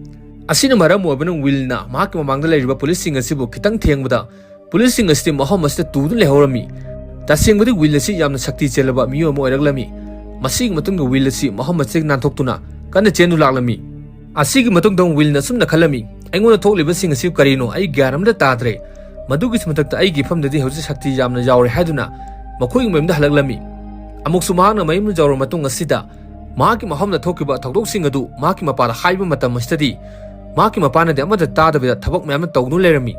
ꯑꯁꯤꯅ ꯃꯔꯝ ꯑꯣꯏꯕꯅ ꯋꯤꯜꯅ ꯃꯍꯥꯛꯀꯤ ꯃꯃꯥꯡꯗ ꯂꯩꯔꯤꯕ ꯄꯨꯂꯤꯁꯁꯤꯡ ꯑꯁꯤꯕꯨ ꯈꯤꯇꯪ ꯊꯦꯡꯕꯗ ꯄꯨꯂꯤꯁꯁꯤꯡ ꯑꯁꯤꯗꯤ ꯃꯐꯝ ꯑꯁꯤꯗ ꯇꯨꯗꯨꯅ ꯂꯩꯍꯧꯔꯝꯃꯤ꯫ ꯇꯁꯦꯡꯕꯗꯤ ꯋꯤꯜ ꯑꯁꯤ ꯌꯥꯝꯅ ꯁꯛꯇꯤ ꯆꯦꯜꯂꯕ ꯃꯤꯑꯣꯏ ꯑꯃ ꯑꯣꯏꯔꯛꯂꯝꯃꯤ꯫ ꯃꯁꯤꯒꯤ ꯃꯇꯨꯡꯗ ꯋꯤꯜ ꯑꯁꯤ ꯃꯐꯝ ꯑꯁꯤꯗꯒꯤ ꯅꯥꯟꯊꯣꯛꯇꯨꯅ ꯀꯟꯅ ꯆꯦꯟꯗꯨ ꯂꯥꯛꯂꯝꯃꯤ꯫ ꯑꯁꯤꯒꯤ ꯃꯇꯨꯡꯗ ꯑꯃꯨꯛ ꯋꯤꯜꯅ ꯑꯁꯨꯝꯅ ꯈꯜꯂꯝꯃꯤ, "ꯑꯩꯉꯣꯟꯗ ꯊꯣꯛꯂꯤꯕꯁꯤꯡ ꯑꯁꯤ ꯀꯔꯤꯅꯣ? ꯑꯩ ꯒ꯭ꯌꯥꯟ ꯑꯃꯇ ꯇꯥꯗ꯭ꯔꯦ꯫ ꯃꯗꯨꯒꯤꯁꯨ ꯃꯊꯛꯇ ꯑꯩꯒꯤ ꯏꯐꯝꯗꯗꯤ ꯍꯧꯖꯤꯛ ꯁꯛꯇꯤ ꯌꯥꯝꯅ ꯌꯥꯎꯔꯦ" ꯍꯥꯏꯗꯨꯅ ꯃꯈꯣꯏꯒꯤ ꯃꯌꯨꯝꯗ ꯍꯜꯂꯛꯂꯝꯃꯤ꯫ ꯑꯃꯨꯛꯁꯨ ꯃꯍꯥꯛꯅ ꯃꯌꯨꯝꯗ ꯌꯧꯔꯕ ꯃꯇꯨꯡ ꯑꯁꯤꯗ ꯃꯍꯥꯛꯀꯤ ꯃꯐꯝꯗ ꯊꯣꯛꯈꯤꯕ ꯊꯧꯗꯣꯛꯁꯤꯡ ꯑꯗꯨ ꯃꯍꯥꯛꯀꯤ ꯃꯄꯥꯗ ꯍꯥꯏꯕ ꯃꯇꯝ ꯑꯁꯤꯗꯗꯤ ꯃꯍꯥꯛꯀꯤ ꯃꯄꯥꯅꯗꯤ ꯑꯃꯠꯇ ꯇꯥꯗꯕꯤꯗ ꯊꯕꯛ ꯃꯌꯥꯝ ꯑꯃ ꯇꯧꯗꯨꯅ ꯂꯩꯔꯝꯃꯤ꯫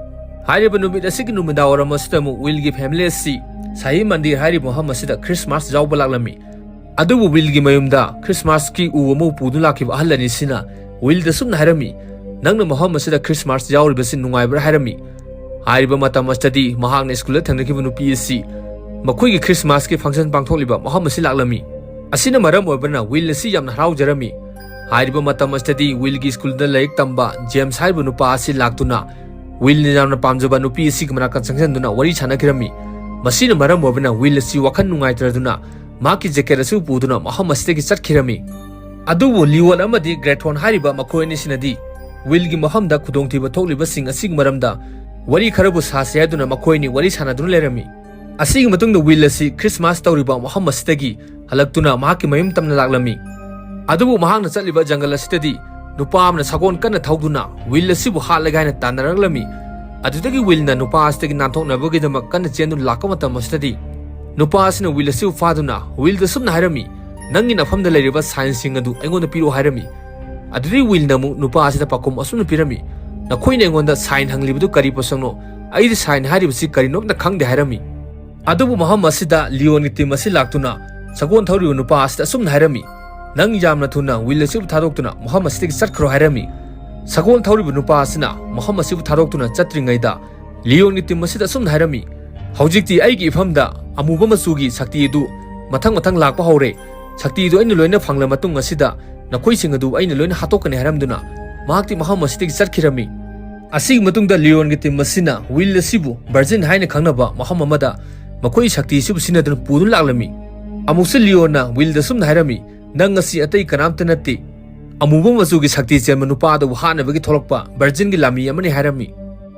ꯍꯥꯏꯔꯤꯕ ꯅꯨꯃꯤꯠ ꯑꯁꯤꯒꯤ ꯅꯨꯃꯤꯗꯥꯡ ꯋꯥꯏꯔꯝ ꯑꯁꯤꯗ ꯑꯃꯨꯛ ꯋꯤꯜꯒꯤ ꯐꯦꯃꯤꯂꯤ ꯑꯁꯤ ꯁꯥꯍꯤ ꯃꯟꯗꯤꯔ ꯍꯥꯏꯔꯤꯕ ꯃꯐꯝ ꯑꯁꯤꯗ ꯈ꯭ꯔꯤꯁꯃꯥꯁ ꯌꯥꯎꯕ ꯂꯥꯛꯂꯝꯃꯤ꯫ ꯑꯗꯨꯕꯨ ꯋꯤꯜꯒꯤ ꯃꯌꯨꯝꯗ ꯈ꯭ꯔꯤꯁꯃꯥꯁꯀꯤ ꯎ ꯑꯃꯕꯨ ꯄꯨꯗꯨꯅ ꯂꯥꯛꯈꯤꯕ ꯑꯍꯜ ꯑꯅꯤꯁꯤꯅ ꯋꯤꯜꯗ ꯁꯨꯝꯅ ꯍꯥꯏꯔꯝꯃꯤ, "ꯅꯪꯅ ꯃꯐꯝ ꯑꯁꯤꯗ ꯈ꯭ꯔꯤꯁꯃꯥꯁ ꯌꯥꯎꯔꯤꯕꯁꯤ ꯅꯨꯡꯉꯥꯏꯕ꯭ꯔꯥ?" ꯍꯥꯏꯔꯝꯃꯤ꯫ ꯍꯥꯏꯔꯤꯕ ꯃꯇꯝ ꯑꯁꯤꯗꯗꯤ ꯃꯍꯥꯛꯅ ꯁ꯭ꯀꯨꯜꯗ ꯊꯦꯡꯅꯈꯤꯕ ꯅꯨꯄꯤ ꯑꯁꯤ ꯃꯈꯣꯏꯒꯤ ꯈ꯭ꯔꯤꯁꯃꯥꯁꯀꯤ ꯐꯪꯁꯟ ꯄꯥꯡꯊꯣꯛꯂꯤꯕ ꯃꯐꯝ ꯑꯁꯤ ꯂꯥꯛꯂꯝꯃꯤ꯫ ꯑꯁꯤꯅ ꯃꯔꯝ ꯑꯣꯏꯕꯅ ꯋꯤꯜ ꯑꯁꯤ ꯌꯥꯝꯅ ꯍꯔꯥꯎꯖꯔꯝꯃꯤ꯫ ꯍꯥꯏꯔꯤꯕ ꯃꯇꯝ ꯑꯁꯤꯗꯗꯤ ꯋꯤꯜꯒꯤ ꯁ꯭ꯀꯨꯜꯗ ꯂꯥꯏꯔꯤꯛ ꯇꯝꯕ ꯖꯦꯝꯁ ꯍꯥꯏꯔꯤꯕ ꯅꯨꯄꯥ ꯑꯁꯤ ꯂꯥꯛꯇꯨꯅ ꯋꯤꯜꯅ ꯌꯥꯝꯅ ꯄꯥꯝꯖꯕ ꯅꯨꯄꯤ ꯑꯁꯤꯒꯤ ꯃꯅꯥꯛꯇ ꯆꯪꯁꯤꯟꯗꯨꯅ ꯋꯥꯔꯤ ꯁꯥꯟꯅꯈꯤꯔꯝꯃꯤ꯫ ꯃꯁꯤꯅ ꯃꯔꯝ ꯑꯣꯏꯕꯅ ꯋꯤꯜ ꯑꯁꯤ ꯋꯥꯈꯜ ꯅꯨꯡꯉꯥꯏꯇ꯭ꯔꯗꯨꯅ ꯃꯍꯥꯛꯀꯤ ꯖꯦꯀꯦꯠ ꯑꯁꯤ ꯄꯨꯗꯨꯅ ꯃꯐꯝ ꯑꯁꯤꯗꯒꯤ ꯆꯠꯈꯤꯔꯝꯃꯤ꯫ ꯑꯗꯨꯕꯨ ꯂꯤꯑꯣꯟ ꯑꯃꯗꯤ ꯒ꯭ꯔꯦꯊꯣꯟ ꯍꯥꯏꯔꯤꯕ ꯃꯈꯣꯏ ꯑꯅꯤꯁꯤꯅꯗꯤ ꯋꯤꯜꯒꯤ ꯃꯐꯝꯗ ꯈꯨꯗꯣꯡꯊꯤꯕ ꯊꯣꯛꯂꯤꯕꯁꯤꯡ ꯑꯁꯤꯒꯤ ꯃꯔꯝꯗ ꯋꯥꯔꯤ ꯈꯔꯕꯨ ꯁꯥꯁꯤ ꯍꯥꯏꯗꯨꯅ ꯃꯈꯣꯏ ꯑꯅꯤ ꯋꯥꯔꯤ ꯁꯥꯟꯅꯗꯨꯅ ꯂꯩꯔꯝꯃꯤ꯫ ꯑꯁꯤꯒꯤ ꯃꯇꯨꯡꯗ ꯋꯤꯜ ꯑꯁꯤ ꯈ꯭ꯔꯤꯁꯃꯥꯁ ꯇꯧꯔꯤꯕ ꯃꯐꯝ ꯑꯁꯤꯗꯒꯤ ꯍꯜꯂꯛꯇꯨꯅ ꯃꯍꯥꯛꯀꯤ ꯃꯌꯨꯝ ꯇꯝꯅ ꯂꯥꯛꯂꯝꯃꯤ꯫ ꯑꯗꯨꯕꯨ ꯃꯍꯥꯛꯅ ꯆꯠꯂꯤꯕ ꯖꯪꯒꯜ ꯑꯁꯤꯗꯗꯤ ꯅꯨꯄꯥ ꯑꯃꯅ ꯁꯒꯣꯜ ꯀꯟꯅ ꯊꯧꯗꯨꯅ ꯋꯤꯜ ꯑꯁꯤꯕꯨ ꯍꯥꯠꯂꯒꯦ ꯍꯥꯏꯅ ꯇꯥꯟꯅꯔꯛꯂꯝꯃꯤ꯫ ꯑꯗꯨꯗꯒꯤ ꯋꯤꯜꯅ ꯅꯨꯄꯥ ꯑꯁꯤꯗꯒꯤ ꯅꯥꯟꯊꯣꯛꯅꯕꯒꯤꯗꯃꯛ ꯀꯟꯅ ꯆꯦꯟꯗꯨꯅ ꯂꯥꯛꯄ ꯃꯇꯝ ꯑꯁꯤꯗꯗꯤ ꯅꯨꯄꯥ ꯑꯁꯤꯅ ꯋꯤꯜ ꯑꯁꯤꯕꯨ ꯐꯥꯗꯨꯅ ꯋꯤꯜꯗ ꯁꯨꯝꯅ ꯍꯥꯏꯔꯝꯃꯤ, "ꯅꯪꯒꯤ ꯅꯐꯝꯗ ꯂꯩꯔꯤꯕ ꯁꯥꯏꯟꯁꯤꯡ ꯑꯗꯨ ꯑꯩꯉꯣꯟꯗ ꯄꯤꯔꯛꯑꯣ" ꯍꯥꯏꯔꯝꯃꯤ꯫ ꯑꯗꯨꯗꯒꯤ ꯋꯤꯜꯅ ꯑꯃꯨꯛ ꯅꯨꯄꯥ ꯑꯁꯤꯗ ꯄꯥꯎꯈꯨꯝ ꯑꯁꯨꯝꯅ ꯄꯤꯔꯝꯃꯤ, "ꯅꯈꯣꯏꯅ ꯑꯩꯉꯣꯟꯗ ꯁꯥꯏꯟ ꯍꯪꯂꯤꯕꯗꯨ ꯀꯔꯤ ꯄꯣꯠꯁꯛꯅꯣ? ꯑꯩꯗꯤ ꯁꯥꯏꯟ ꯍꯥꯏꯔꯤꯕꯁꯤ ꯀꯔꯤꯅꯣ ꯑꯝꯇ ꯈꯪꯗꯦ" ꯍꯥꯏꯔꯝꯃꯤ꯫ ꯑꯗꯨꯕꯨ ꯃꯐꯝ ꯑꯁꯤꯗ ꯂꯤꯑꯣꯟꯒꯤ ꯇꯤꯝ ꯑꯁꯤ ꯂꯥꯛꯇꯨꯅ ꯁꯒꯣꯜ ꯊꯧꯔꯤꯕ ꯅꯨꯄꯥ ꯑꯁꯤꯗ ꯑꯁꯨꯝꯅ ꯍꯥꯏꯔꯝꯃꯤ, "ꯅꯪ ꯌꯥꯝꯅ ꯊꯨꯅ ꯋꯤꯜ ꯑꯁꯤꯕꯨ ꯊꯥꯗꯣꯛꯇꯨꯅ ꯃꯐꯝ ꯑꯁꯤꯗꯒꯤ ꯆꯠꯈ꯭ꯔꯣ" ꯍꯥꯏꯔꯝꯃꯤ꯫ ꯁꯒꯣꯜ ꯊꯧꯔꯤꯕ ꯅꯨꯄꯥ ꯑꯁꯤꯅ ꯃꯐꯝ ꯑꯁꯤꯕꯨ ꯊꯥꯗꯣꯛꯇꯨꯅ ꯆꯠꯇ꯭ꯔꯤꯉꯩꯗ ꯂꯤꯑꯣꯟꯒꯤ ꯇꯤꯝ ꯑꯁꯤꯗ ꯑꯁꯨꯝꯅ ꯍꯥꯏꯔꯝꯃꯤ, "ꯍꯧꯖꯤꯛꯇꯤ ꯑꯩꯒꯤ ꯏꯐꯝꯗ ꯑꯃꯨꯕ ꯃꯆꯨꯒꯤ ꯁꯛꯇꯤ ꯑꯗꯨ ꯃꯊꯪ ꯃꯊꯪ ꯂꯥꯛꯄ ꯍꯧꯔꯦ꯫ ꯁꯛꯇꯤ ꯑꯗꯨ ꯑꯩꯅ ꯂꯣꯏꯅ ꯐꯪꯂ ꯃꯇꯨꯡ ꯑꯁꯤꯗ ꯅꯈꯣꯏꯁꯤꯡ ꯑꯗꯨ ꯑꯩꯅ ꯂꯣꯏꯅ ꯍꯥꯠꯇꯣꯛꯀꯅꯤ" ꯍꯥꯏꯔꯝꯗꯨꯅ ꯃꯍꯥꯛꯇꯤ ꯃꯐꯝ ꯑꯁꯤꯗꯒꯤ ꯆꯠꯈꯤꯔꯝꯃꯤ꯫ ꯑꯁꯤꯒꯤ ꯃꯇꯨꯡꯗ ꯂꯤꯑꯣꯟꯒꯤ ꯇꯤꯝ ꯑꯁꯤꯅ ꯋꯤꯜ ꯑꯁꯤꯕꯨ ꯚꯔꯖꯤꯟ ꯍꯥꯏꯅ ꯈꯪꯅꯕ ꯃꯐꯝ ꯑꯃꯗ ꯃꯈꯣꯏ ꯁꯛꯇꯤ ꯑꯁꯤꯕꯨ ꯁꯤꯖꯤꯟꯅꯗꯨꯅ ꯄꯨꯗꯨꯅ ꯂꯥꯛꯂꯝꯃꯤ꯫ ꯑꯃꯨꯛꯁꯨ ꯂꯤꯑꯣꯟꯅ ꯋꯤꯜꯗ ꯁꯨꯝꯅ ꯍꯥꯏꯔꯝꯃꯤ, "ꯅꯪ ꯑꯁꯤ ꯑꯇꯩ ꯀꯅꯥꯝꯇ ꯅꯠꯇꯦ꯫ ꯑꯃꯨꯕ ꯃꯆꯨꯒꯤ ꯁꯛꯇꯤ ꯆꯦꯟꯕ ꯅꯨꯄꯥ ꯑꯗꯨꯕꯨ ꯍꯥꯠꯅꯕꯒꯤ ꯊꯣꯛꯂꯛꯄ ꯚꯔꯖꯤꯟꯒꯤ ꯂꯥꯟꯃꯤ ꯑꯃꯅꯤ" ꯍꯥꯏꯔꯝꯃꯤ꯫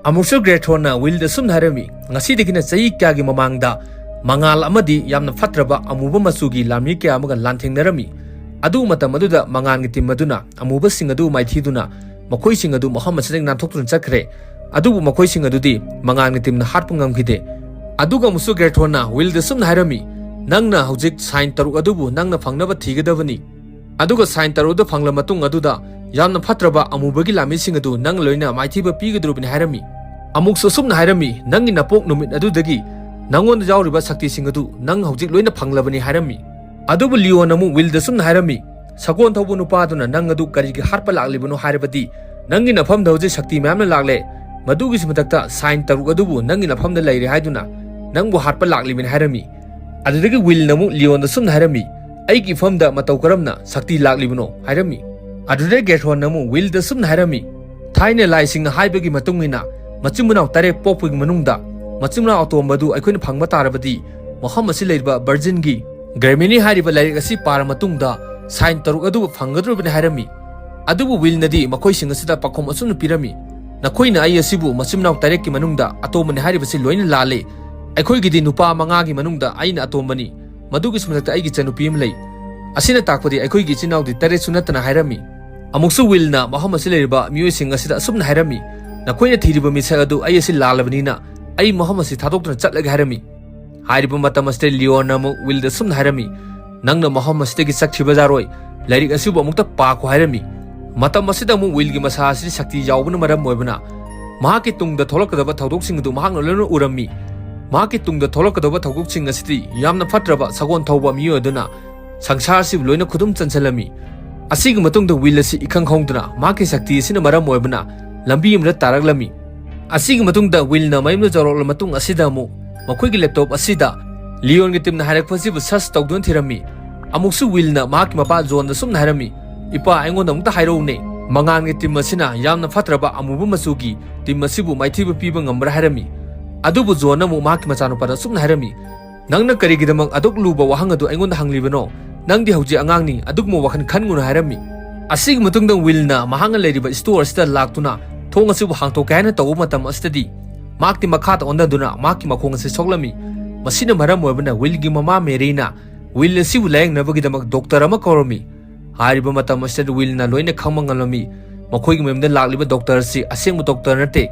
ꯑꯃꯨꯛꯁꯨ ꯒ꯭ꯔꯦꯊꯣꯟꯅ ꯋꯤꯜꯗ ꯁꯨꯝꯅ ꯍꯥꯏꯔꯝꯃꯤ, "ꯉꯁꯤꯗꯒꯤꯅ ꯆꯍꯤ ꯀꯌꯥꯒꯤ ꯃꯃꯥꯡꯗ ꯃꯉꯥꯜ ꯑꯃꯗꯤ ꯌꯥꯝꯅ ꯐꯠꯇ꯭ꯔꯕ ꯑꯃꯨꯕ ꯃꯆꯨꯒꯤ ꯂꯥꯟꯃꯤ ꯀꯌꯥ ꯑꯃꯒ ꯂꯥꯟꯊꯦꯡꯅꯔꯝꯃꯤ꯫ ꯑꯗꯨ ꯃꯇꯝ ꯑꯗꯨꯗ ꯃꯉꯥꯜꯒꯤ ꯇꯤꯝ ꯑꯗꯨꯅ ꯑꯃꯨꯕꯁꯤꯡ ꯑꯗꯨ ꯃꯥꯏꯊꯤꯗꯨꯅ ꯃꯈꯣꯏꯁꯤꯡ ꯑꯗꯨ ꯃꯐꯝ ꯑꯁꯤꯗꯒꯤ ꯅꯥꯟꯊꯣꯛꯇꯨꯅ ꯆꯠꯈ꯭ꯔꯦ꯫ ꯑꯗꯨꯕꯨ ꯃꯈꯣꯏꯁꯤꯡ ꯑꯗꯨꯗꯤ ꯃꯉꯥꯜꯒꯤ ꯇꯤꯝꯅ ꯍꯥꯠꯄ ꯉꯝꯈꯤꯗꯦ"꯫ ꯑꯗꯨꯒ ꯑꯃꯨꯛꯁꯨ ꯒ꯭ꯔꯦꯊꯣꯟꯅ ꯋꯤꯜꯗ ꯁꯨꯝꯅ ꯍꯥꯏꯔꯝꯃꯤ, "ꯅꯪꯅ ꯍꯧꯖꯤꯛ ꯁꯥꯏꯟ ꯇꯔꯨꯛ ꯑꯗꯨꯕꯨ ꯅꯪꯅ ꯐꯪꯅꯕ ꯊꯤꯒꯗꯕꯅꯤ꯫ ꯑꯗꯨꯒ ꯁꯥꯏꯟ ꯇꯔꯨꯛ ꯑꯗꯨ ꯐꯪꯂ ꯃꯇꯨꯡ ꯑꯗꯨꯗ ꯌꯥꯝꯅ ꯐꯠꯇ꯭ꯔꯕ ꯑꯃꯨꯕꯒꯤ ꯂꯥꯟꯃꯤꯁꯤꯡ ꯑꯗꯨ ꯅꯪ ꯂꯣꯏꯅ ꯃꯥꯏꯊꯤꯕ ꯄꯤꯒꯗꯧꯔꯤꯕꯅꯤ" ꯍꯥꯏꯔꯝꯃꯤ꯫ ꯑꯃꯨꯛꯁꯨ ꯑꯁꯨꯝꯅ ꯍꯥꯏꯔꯝꯃꯤ, "ꯅꯪꯒꯤ ꯅꯄꯣꯛ ꯅꯨꯃꯤꯠ ꯑꯗꯨꯗꯒꯤ ꯅꯪꯉꯣꯟꯗ ꯌꯥꯎꯔꯤꯕ ꯁꯛꯇꯤꯁꯤꯡ ꯑꯗꯨ ꯅꯪ ꯍꯧꯖꯤꯛ ꯂꯣꯏꯅ ꯐꯪꯂꯕꯅꯤ" ꯍꯥꯏꯔꯝꯃꯤ꯫ ꯑꯗꯨꯕꯨ ꯂꯤꯑꯣꯟ ꯑꯃꯨꯛ ꯋꯤꯜꯗ ꯁꯨꯝꯅ ꯍꯥꯏꯔꯝꯃꯤ, "ꯁꯒꯣꯜ ꯊꯧꯕ ꯅꯨꯄꯥꯗꯨꯅ ꯅꯪ ꯑꯗꯨ ꯀꯔꯤꯒꯤ ꯍꯥꯠꯄ ꯂꯥꯛꯂꯤꯕꯅꯣ ꯍꯥꯏꯔꯕꯗꯤ ꯅꯪꯒꯤ ꯅꯐꯝꯗ ꯍꯧꯖꯤꯛ ꯁꯛꯇꯤ ꯃꯌꯥꯝꯅ ꯂꯥꯛꯂꯦ꯫ ꯃꯗꯨꯒꯤꯁꯨ ꯃꯊꯛꯇ ꯁꯥꯏꯟ ꯇꯔꯨꯛ ꯑꯗꯨꯕꯨ ꯅꯪꯒꯤ ꯅꯐꯝꯗ ꯂꯩꯔꯦ ꯍꯥꯏꯗꯨꯅ ꯅꯪꯕꯨ ꯍꯥꯠꯄ ꯂꯥꯛꯂꯤꯕꯅꯤ" ꯍꯥꯏꯔꯝꯃꯤ꯫ ꯑꯗꯨꯗꯒꯤ ꯋꯤꯜꯅ ꯑꯃꯨꯛ ꯂꯤꯑꯣꯟꯗ ꯁꯨꯝꯅ ꯍꯥꯏꯔꯝꯃꯤ, ꯑꯩꯒꯤ ꯏꯐꯝꯗ ꯃꯇꯧ ꯀꯔꯝꯅ ꯁꯛꯇꯤ ꯂꯥꯛꯂꯤꯕꯅꯣ?" ꯍꯥꯏꯔꯝꯃꯤ꯫ ꯑꯗꯨꯗ ꯒꯦꯔꯍꯣꯟꯅ ꯑꯃꯨꯛ ꯋꯤꯜꯗ ꯁꯨꯝꯅ ꯍꯥꯏꯔꯝꯃꯤ, "ꯊꯥꯏꯅ ꯂꯥꯏꯁꯤꯡꯅ ꯍꯥꯏꯕꯒꯤ ꯃꯇꯨꯡ ꯏꯟꯅ, ꯃꯆꯤꯟ ꯃꯅꯥꯎ ꯇꯔꯦꯠ ꯄꯣꯛꯄꯒꯤ ꯃꯅꯨꯡꯗ ꯃꯆꯤꯟ ꯃꯅꯥꯎ ꯑꯇꯣꯝꯕꯗꯨ ꯑꯩꯈꯣꯏꯅ ꯐꯪꯕ ꯇꯥꯔꯕꯗꯤ, ꯃꯐꯝ ꯑꯁꯤ ꯂꯩꯔꯤꯕ ꯚꯔꯖꯤꯟꯒꯤ ꯒ꯭ꯔꯦꯃꯤꯅꯤ ꯍꯥꯏꯔꯤꯕ ꯂꯥꯏꯔꯤꯛ ꯑꯁꯤ ꯄꯥꯔ ꯃꯇꯨꯡꯗ ꯁꯥꯏꯟ ꯇꯔꯨꯛ ꯑꯗꯨ ꯐꯪꯒꯗꯧꯔꯤꯕꯅꯤ" ꯍꯥꯏꯔꯝꯃꯤ꯫ ꯑꯗꯨꯕꯨ ꯋꯤꯜꯅꯗꯤ ꯃꯈꯣꯏꯁꯤꯡ ꯑꯁꯤꯗ ꯄꯥꯎꯈꯨꯝ ꯑꯁꯨꯝꯅ ꯄꯤꯔꯝꯃꯤ, "ꯅꯈꯣꯏꯅ ꯑꯩ ꯑꯁꯤꯕꯨ ꯃꯆꯤꯟ ꯃꯅꯥꯎ ꯇꯔꯦꯠꯀꯤ ꯃꯅꯨꯡꯗ ꯑꯇꯣꯝꯕꯅꯤ ꯍꯥꯏꯔꯤꯕꯁꯤ ꯂꯣꯏꯅ ꯂꯥꯜꯂꯦ꯫ ꯑꯩꯈꯣꯏꯒꯤꯗꯤ ꯅꯨꯄꯥ ꯃꯉꯥꯒꯤ ꯃꯅꯨꯡꯗ ꯑꯩꯅ ꯑꯇꯣꯝꯕꯅꯤ꯫ ꯃꯗꯨꯒꯤꯁꯨ ꯃꯊꯛꯇ ꯑꯩꯒꯤ ꯏꯆꯟꯅꯨꯄꯤ ꯑꯃ ꯂꯩ꯫ ꯑꯁꯤꯅ ꯇꯥꯛꯄꯗꯤ ꯑꯩꯈꯣꯏꯒꯤ ꯏꯆꯤꯟ ꯏꯅꯥꯎꯗꯤ ꯇꯔꯦꯠꯁꯨ ꯅꯠꯇꯅ" ꯍꯥꯏꯔꯝꯃꯤ꯫ ꯑꯃꯨꯛꯁꯨ ꯋꯤꯜꯅ ꯃꯐꯝ ꯑꯁꯤ ꯂꯩꯔꯤꯕ ꯃꯤꯑꯣꯏꯁꯤꯡ ꯑꯁꯤꯗ ꯑꯁꯨꯝꯅ ꯍꯥꯏꯔꯝꯃꯤ, "ꯅꯈꯣꯏꯅ ꯊꯤꯔꯤꯕ ꯃꯤꯁꯛ ꯑꯗꯨ ꯑꯩ ꯑꯁꯤ ꯂꯥꯜꯂꯕꯅꯤꯅ, ꯑꯩ ꯃꯐꯝ ꯑꯁꯤ ꯊꯥꯗꯣꯛꯇꯨꯅ ꯆꯠꯂꯒꯦ" ꯍꯥꯏꯔꯝꯃꯤ꯫ ꯍꯥꯏꯔꯤꯕ ꯃꯇꯝ ꯑꯁꯤꯗ ꯂꯤꯌꯣꯟꯅ ꯑꯃꯨꯛ ꯋꯤꯜꯗ ꯁꯨꯝꯅ ꯍꯥꯏꯔꯝꯃꯤ, "ꯅꯪꯅ ꯃꯐꯝ ꯑꯁꯤꯗꯒꯤ ꯆꯠꯈꯤꯕ ꯌꯥꯔꯣꯏ꯫ ꯂꯥꯏꯔꯤꯛ ꯑꯁꯤꯕꯨ ꯑꯃꯨꯛꯇ ꯄꯥꯈꯣ" ꯍꯥꯏꯔꯝꯃꯤ꯫ ꯃꯇꯝ ꯑꯁꯤꯗ ꯑꯃꯨꯛ ꯋꯤꯜꯒꯤ ꯃꯁꯥ ꯑꯁꯤ ꯁꯛꯇꯤ ꯌꯥꯎꯕꯅ ꯃꯔꯝ ꯑꯣꯏꯕꯅ, ꯃꯍꯥꯛꯀꯤ ꯇꯨꯡꯗ ꯊꯣꯛꯂꯛꯀꯗꯕ ꯊꯧꯗꯣꯛꯁꯤꯡ ꯑꯗꯨ ꯃꯍꯥꯛꯅ ꯂꯣꯏꯅ ꯎꯔꯝꯃꯤ꯫ ꯃꯍꯥꯛꯀꯤ ꯇꯨꯡꯗ ꯊꯣꯛꯂꯛꯀꯗꯕ ꯊꯧꯗꯣꯛꯁꯤꯡ ꯑꯁꯤꯗꯤ ꯌꯥꯝꯅ ꯐꯠꯇ꯭ꯔꯕ ꯁꯒꯣꯜ ꯊꯧꯕ ꯃꯤꯑꯣꯏ ꯑꯗꯨꯅ ꯁꯪꯁꯥꯔ ꯑꯁꯤꯕꯨ ꯂꯣꯏꯅ ꯈꯨꯗꯨꯝ ꯆꯟꯁꯤꯜꯂꯝꯃꯤ꯫ ꯑꯁꯤꯒꯤ ꯃꯇꯨꯡꯗ ꯋꯤꯜ ꯑꯁꯤ ꯏꯈꯪ ꯈꯪꯍꯧꯗꯅ ꯃꯍꯥꯛꯀꯤ ꯁꯛꯇꯤ ꯑꯁꯤꯅ ꯃꯔꯝ ꯑꯣꯏꯕꯅ ꯂꯝꯕꯤ ꯑꯃꯗ ꯇꯥꯔꯛꯂꯝꯃꯤ꯫ ꯑꯁꯤꯒꯤ ꯃꯇꯨꯡꯗ ꯋꯤꯜꯅ ꯃꯌꯨꯝꯗ ꯌꯧꯔꯛꯂꯕ ꯃꯇꯨꯡ ꯑꯁꯤꯗ ꯑꯃꯨꯛ ꯃꯈꯣꯏꯒꯤ ꯂꯦꯞꯇꯣꯞ ꯑꯁꯤꯗ ꯂꯤꯌꯣꯟꯒꯤ ꯇꯤꯝꯅ ꯍꯥꯏꯔꯛꯄ ꯑꯁꯤꯕꯨ ꯁꯔꯆ ꯇꯧꯗꯨꯅ ꯊꯤꯔꯝꯃꯤ꯫ ꯑꯃꯨꯛꯁꯨ ꯋꯤꯜꯅ ꯃꯍꯥꯛꯀꯤ ꯃꯄꯥ ꯖꯣꯟꯗ ꯁꯨꯝꯅ ꯍꯥꯏꯔꯝꯃꯤ, "ꯏꯄꯥ, ꯑꯩꯉꯣꯟꯗ ꯑꯃꯨꯛꯇ ꯍꯥꯏꯔꯛꯎꯅꯦ, ꯃꯉꯥꯜꯒꯤ ꯇꯤꯝ ꯑꯁꯤꯅ ꯌꯥꯝꯅ ꯐꯠꯇ꯭ꯔꯕ ꯑꯃꯨꯕ ꯃꯆꯨꯒꯤ ꯇꯤꯝ ꯑꯁꯤꯕꯨ ꯃꯥꯏꯊꯤꯕ ꯄꯤꯕ ꯉꯝꯕ꯭ꯔꯥ?" ꯍꯥꯏꯔꯝꯃꯤ꯫ ꯑꯗꯨꯕꯨ ꯖꯣꯟꯅ ꯑꯃꯨꯛ ꯃꯍꯥꯛꯀꯤ ꯃꯆꯥꯅꯨꯄꯥꯗ ꯁꯨꯝꯅ ꯍꯥꯏꯔꯝꯃꯤ, "ꯅꯪꯅ ꯀꯔꯤꯒꯤꯗꯃꯛ ꯑꯗꯨꯛ ꯂꯨꯕ ꯋꯥꯍꯪ ꯑꯗꯨ ꯑꯩꯉꯣꯟꯗ ꯍꯪꯂꯤꯕꯅꯣ? ꯅꯪꯗꯤ ꯍꯧꯖꯤꯛ ꯑꯉꯥꯡꯅꯤ, ꯑꯗꯨꯒꯨꯝꯕ ꯋꯥꯈꯜ ꯈꯟꯒꯅꯨ" ꯍꯥꯏꯔꯝꯃꯤ꯫ ꯑꯁꯤꯒꯤ ꯃꯇꯨꯡꯗ ꯋꯤꯜꯅ ꯃꯍꯥꯛꯅ ꯂꯩꯔꯤꯕ ꯁ꯭ꯇꯣꯔ ꯑꯁꯤꯗ ꯂꯥꯛꯇꯨꯅ ꯊꯣꯡ ꯑꯁꯤꯕꯨ ꯍꯥꯡꯇꯣꯛꯀꯦ ꯍꯥꯏꯅ ꯇꯧꯕ ꯃꯇꯝ ꯑꯁꯤꯗꯗꯤ, ꯃꯍꯥꯛꯇꯤ ꯃꯈꯥꯗ ꯑꯣꯟꯊꯗꯨꯅ ꯃꯍꯥꯛꯀꯤ ꯃꯈꯣꯡ ꯑꯁꯤ ꯁꯣꯛꯂꯝꯃꯤ꯫ ꯃꯁꯤꯅ ꯃꯔꯝ ꯑꯣꯏꯕꯅ ꯋꯤꯜꯒꯤ ꯃꯃꯥ ꯃꯦꯔꯤꯅ ꯋꯤꯜ ꯑꯁꯤꯕꯨ ꯂꯥꯌꯦꯡꯅꯕꯒꯤꯗꯃꯛ ꯗꯣꯛꯇꯔ ꯑꯃ ꯀꯧꯔꯝꯃꯤ꯫ ꯍꯥꯏꯔꯤꯕ ꯃꯇꯝ ꯑꯁꯤꯗ ꯋꯤꯜꯅ ꯂꯣꯏꯅ ꯈꯪꯕ ꯉꯝꯂꯝꯃꯤ꯫ ꯃꯈꯣꯏꯒꯤ ꯃꯌꯨꯝꯗ ꯂꯥꯛꯂꯤꯕ ꯗꯣꯛꯇꯔ ꯑꯁꯤ ꯑꯁꯦꯡꯕ ꯗꯣꯛꯇꯔ ꯅꯠꯇꯦ꯫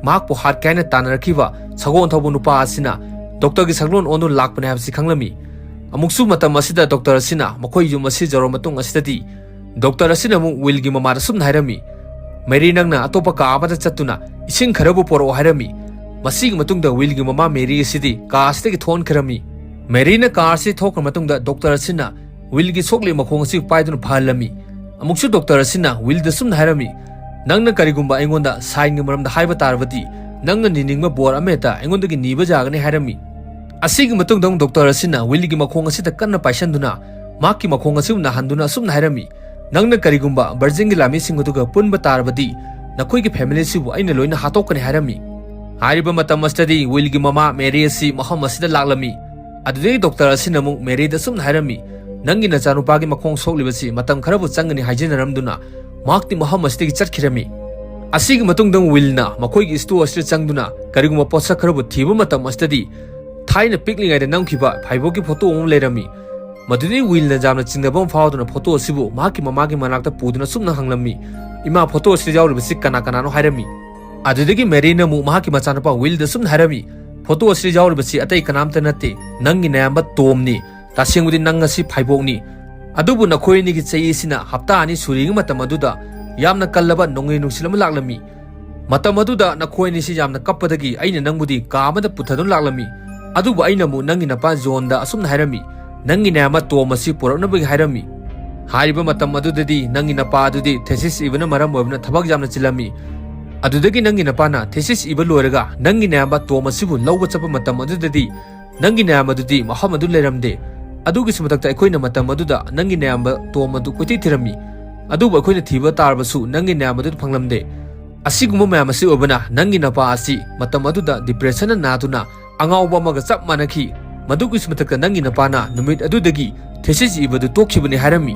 ꯃꯍꯥꯛꯄꯨ ꯍꯥꯠꯀꯦ ꯍꯥꯏꯅ ꯇꯥꯟꯅꯔꯛꯈꯤꯕ ꯁꯒꯣꯜ ꯊꯧꯕ ꯅꯨꯄꯥ ꯑꯁꯤꯅ ꯗꯣꯛꯇꯔꯒꯤ ꯁꯛꯂꯣꯟ ꯑꯣꯟꯗꯨꯅ ꯂꯥꯛꯄꯅꯤ ꯍꯥꯏꯕꯁꯤ ꯈꯪꯂꯝꯃꯤ꯫ ꯑꯃꯨꯛꯁꯨ ꯃꯇꯝ ꯑꯁꯤꯗ ꯗꯣꯛꯇꯔ ꯑꯁꯤꯅ ꯃꯈꯣꯏ ꯌꯨꯝ ꯑꯁꯤ ꯌꯧꯔꯕ ꯃꯇꯨꯡ ꯑꯁꯤꯗꯗꯤ, ꯗꯣꯛꯇꯔ ꯑꯁꯤꯅ ꯑꯃꯨꯛ ꯋꯤꯜꯒꯤ ꯃꯃꯥꯗ ꯁꯨꯝꯅ ꯍꯥꯏꯔꯝꯃꯤ, "ꯃꯦꯔꯤ, ꯅꯪꯅ ꯑꯇꯣꯞꯄ ꯀꯥ ꯑꯃꯗ ꯆꯠꯇꯨꯅ ꯏꯁꯤꯡ ꯈꯔꯕꯨ ꯄꯣꯔꯛꯑꯣ" ꯍꯥꯏꯔꯝꯃꯤ꯫ ꯃꯁꯤꯒꯤ ꯃꯇꯨꯡꯗ ꯋꯤꯜꯒꯤ ꯃꯃꯥ ꯃꯦꯔꯤ ꯑꯁꯤꯗꯤ ꯀꯥ ꯑꯁꯤꯗꯒꯤ ꯊꯣꯛꯍꯟꯈ꯭ꯔꯝꯃꯤ꯫ ꯃꯦꯔꯤꯅ ꯀꯥ ꯑꯁꯤ ꯊꯣꯛꯈ꯭ꯔ ꯃꯇꯨꯡꯗ ꯗꯣꯛꯇꯔ ꯑꯁꯤꯅ ꯋꯤꯜꯒꯤ ꯁꯣꯛꯂꯤ ꯃꯈꯣꯡ ꯑꯁꯤ ꯄꯥꯏꯗꯨꯅ ꯐꯍꯜꯂꯝꯃꯤ꯫ ꯑꯃꯨꯛꯁꯨ ꯗꯣꯛꯇꯔ ꯑꯁꯤꯅ ꯋꯤꯜꯗ ꯁꯨꯝꯅ ꯍꯥꯏꯔꯝꯃꯤ, "ꯅꯪꯅ ꯀꯔꯤꯒꯨꯝꯕ ꯑꯩꯉꯣꯟꯗ ꯁꯥꯏꯟꯒꯤ ꯃꯔꯝꯗ ꯍꯥꯏꯕ ꯇꯥꯔꯕꯗꯤ, ꯅꯪꯅ ꯅꯤꯅꯤꯡꯕ ꯕꯣꯔ ꯑꯃꯍꯦꯛꯇ ꯑꯩꯉꯣꯟꯗꯒꯤ ꯅꯤꯕ ꯌꯥꯒꯅꯤ" ꯍꯥꯏꯔꯝꯃꯤ꯫ ꯑꯁꯤꯒꯤ ꯃꯇꯨꯡꯗ ꯑꯃꯨꯛ ꯗꯣꯛꯇꯔ ꯑꯁꯤꯅ ꯋꯤꯜꯒꯤ ꯃꯈꯣꯡ ꯑꯁꯤꯗ ꯀꯟꯅ ꯄꯥꯏꯁꯟꯗꯨꯅ ꯃꯍꯥꯛꯀꯤ ꯃꯈꯣꯡ ꯑꯁꯤꯕꯨ ꯅꯥꯍꯟꯗꯨꯅ ꯑꯁꯨꯝꯅ ꯍꯥꯏꯔꯝꯃꯤ, "ꯅꯪꯅ ꯀꯔꯤꯒꯨꯝꯕ ꯚꯔꯖꯤꯟꯒꯤ ꯂꯥꯟꯃꯤꯁꯤꯡ ꯑꯗꯨꯒ ꯄꯨꯟꯕ ꯇꯥꯔꯕꯗꯤ, ꯅꯈꯣꯏꯒꯤ ꯐꯦꯃꯤꯂꯤ ꯑꯁꯤꯕꯨ ꯑꯩꯅ ꯂꯣꯏꯅ ꯍꯥꯠꯇꯣꯛꯀꯅꯤ" ꯍꯥꯏꯔꯝꯃꯤ꯫ ꯍꯥꯏꯔꯤꯕ ꯃꯇꯝ ꯑꯁꯤꯗꯗꯤ ꯋꯤꯜꯒꯤ ꯃꯃꯥ ꯃꯦꯔꯤ ꯑꯁꯤ ꯃꯐꯝ ꯑꯁꯤꯗ ꯂꯥꯛꯂꯝꯃꯤ꯫ ꯑꯗꯨꯗꯒꯤ ꯗꯣꯛꯇꯔ ꯑꯁꯤꯅ ꯑꯃꯨꯛ ꯃꯦꯔꯤꯗ ꯑꯁꯨꯝꯅ ꯍꯥꯏꯔꯝꯃꯤ, "ꯅꯪꯒꯤ ꯅꯆꯥꯅꯨꯄꯥꯒꯤ ꯃꯈꯣꯡ ꯁꯣꯛꯂꯤꯕꯁꯤ ꯃꯇꯝ ꯈꯔꯕꯨ ꯆꯪꯒꯅꯤ" ꯍꯥꯏꯖꯅꯔꯝꯗꯨꯅ ꯃꯍꯥꯛꯇꯤ ꯃꯐꯝ ꯑꯁꯤꯗꯒꯤ ꯆꯠꯈꯤꯔꯝꯃꯤ꯫ ꯑꯁꯤꯒꯤ ꯃꯇꯨꯡꯗ ꯋꯤꯜꯅ ꯃꯈꯣꯏꯒꯤ ꯁ꯭ꯇꯣꯔ ꯑꯁꯤꯗ ꯆꯪꯗꯨꯅ ꯀꯔꯤꯒꯨꯝꯕ ꯄꯣꯠꯁꯛ ꯈꯔꯕꯨ ꯊꯤꯕ ꯃꯇꯝ ꯑꯁꯤꯗꯗꯤ ꯊꯥꯏꯅ ꯄꯤꯛꯂꯤꯉꯩꯗ ꯅꯝꯈꯤꯕ ꯐꯥꯏꯕꯣꯛꯀꯤ ꯐꯣꯇꯣ ꯑꯃ ꯂꯩꯔꯝꯃꯤ꯫ ꯃꯗꯨꯗꯒꯤ ꯋꯤꯜꯅ ꯌꯥꯝꯅ ꯆꯤꯡꯅꯕ ꯑꯃ ꯐꯥꯎꯗꯨꯅ ꯐꯣꯇꯣ ꯑꯁꯤꯕꯨ ꯃꯍꯥꯛꯀꯤ ꯃꯃꯥꯒꯤ ꯃꯅꯥꯛꯇ ꯄꯨꯗꯨꯅ ꯁꯨꯝꯅ ꯍꯪꯂꯝꯃꯤ, "ꯏꯃꯥ, ꯐꯣꯇꯣ ꯑꯁꯤꯗ ꯌꯥꯎꯔꯤꯕꯁꯤ ꯀꯅꯥ ꯀꯅꯥꯅꯣ?" ꯍꯥꯏꯔꯝꯃꯤ꯫ ꯑꯗꯨꯗꯒꯤ ꯃꯦꯔꯤꯅ ꯑꯃꯨꯛ ꯃꯍꯥꯛꯀꯤ ꯃꯆꯥꯅꯨꯄꯥ ꯋꯤꯜꯗ ꯁꯨꯝꯅ ꯍꯥꯏꯔꯝꯃꯤ, "ꯐꯣꯇꯣ ꯑꯁꯤꯗ ꯌꯥꯎꯔꯤꯕꯁꯤ ꯑꯇꯩ ꯀꯅꯥꯝꯇ ꯅꯠꯇꯦ, ꯅꯪꯒꯤ ꯅꯌꯥꯝꯕ ꯇꯣꯝꯅꯤ꯫ ꯇꯁꯦꯡꯕꯗꯤ ꯅꯪ ꯉꯁꯤ ꯐꯥꯏꯕꯣꯛꯅꯤ꯫ ꯑꯗꯨꯕꯨ ꯅꯈꯣꯏ ꯑꯅꯤꯒꯤ ꯆꯍꯤ ꯑꯁꯤꯅ ꯍꯞꯇꯥ ꯑꯅꯤ ꯁꯨꯔꯤꯉꯩ ꯃꯇꯝ ꯑꯗꯨꯗ ꯌꯥꯝꯅ ꯀꯜꯂꯕ ꯅꯣꯡꯂꯩ ꯅꯨꯡꯁꯤꯠ ꯑꯃ ꯂꯥꯛꯂꯝꯃꯤ꯫ ꯃꯇꯝ ꯑꯗꯨꯗ ꯅꯈꯣꯏ ꯑꯅꯤꯁꯤ ꯌꯥꯝꯅ ꯀꯞꯄꯗꯒꯤ ꯑꯩꯅ ꯅꯪꯕꯨꯗꯤ ꯀꯥ ꯑꯃꯗ ꯄꯨꯊꯗꯨꯅ ꯂꯥꯛꯂꯝꯃꯤ꯫ ꯑꯗꯨꯕꯨ ꯑꯩꯅ ꯑꯃꯨꯛ ꯅꯪꯒꯤ ꯅꯄꯥ ꯖꯣꯟꯗ ꯑꯁꯨꯝꯅ ꯍꯥꯏꯔꯝꯃꯤ, 'ꯅꯪꯒꯤ ꯅꯌꯥꯝꯕ ꯇꯣꯝ ꯑꯁꯤ ꯄꯨꯔꯛꯅꯕꯒꯤ ꯍꯥꯏꯔꯝꯃꯤ꯫ ꯍꯥꯏꯔꯤꯕ ꯃꯇꯝ ꯑꯗꯨꯗꯗꯤ ꯅꯪꯒꯤ ꯅꯄꯥ ꯑꯗꯨꯗꯤ ꯊꯦꯁꯤꯁ ꯏꯕꯅ ꯃꯔꯝ ꯑꯣꯏꯕꯅ ꯊꯕꯛ ꯌꯥꯝꯅ ꯆꯤꯜꯂꯝꯃꯤ꯫ ꯑꯗꯨꯗꯒꯤ ꯅꯪꯒꯤ ꯅꯄꯥꯅ ꯊꯦꯁꯤꯁ ꯏꯕ ꯂꯣꯏꯔꯒ ꯅꯪꯒꯤ ꯅꯌꯥꯝꯕ ꯇꯣꯝ ꯑꯁꯤꯕꯨ ꯂꯧꯕ ꯆꯠꯄ ꯃꯇꯝ ꯑꯗꯨꯗꯗꯤ ꯅꯪꯒꯤ ꯅꯌꯥꯝꯕꯗꯨꯗꯤ ꯃꯐꯝ ꯑꯗꯨ ꯂꯩꯔꯝꯗꯦ꯫ ꯑꯗꯨꯒꯤꯁꯨ ꯃꯊꯛꯇ ꯑꯩꯈꯣꯏꯅ ꯃꯇꯝ ꯑꯗꯨꯗ ꯅꯪꯒꯤ ꯅꯌꯥꯝꯕ ꯇꯣꯝ ꯑꯗꯨ ꯀꯣꯏꯊꯤ ꯊꯤꯔꯝꯃꯤ꯫ ꯑꯗꯨꯕꯨ ꯑꯩꯈꯣꯏꯅ ꯊꯤꯕ ꯇꯥꯔꯕꯁꯨ ꯅꯪꯒꯤ ꯅꯌꯥꯝꯕꯗꯨ ꯐꯪꯂꯝꯗꯦ꯫ ꯑꯁꯤꯒꯨꯝꯕ ꯃꯌꯥꯝ ꯑꯁꯤ ꯑꯣꯏꯕꯅ ꯅꯪꯒꯤ ꯅꯄꯥ ꯑꯁꯤ ꯃꯇꯝ ꯑꯗꯨꯗ ꯗꯤꯄ꯭ꯔꯦꯁꯟꯅ ꯅꯥꯗꯨꯅ ꯑꯉꯥꯎꯕ ꯑꯃꯒ ꯆꯞ ꯃꯥꯟꯅꯈꯤ꯫ ꯃꯗꯨꯒꯤꯁꯨ ꯃꯊꯛꯇ ꯅꯪꯒꯤ ꯅꯄꯥꯅ ꯅꯨꯃꯤꯠ ꯑꯗꯨꯗꯒꯤ ꯊꯦꯁꯤꯁ ꯏꯕꯗꯨ ꯇꯣꯛꯈꯤꯕꯅꯤ" ꯍꯥꯏꯔꯝꯃꯤ꯫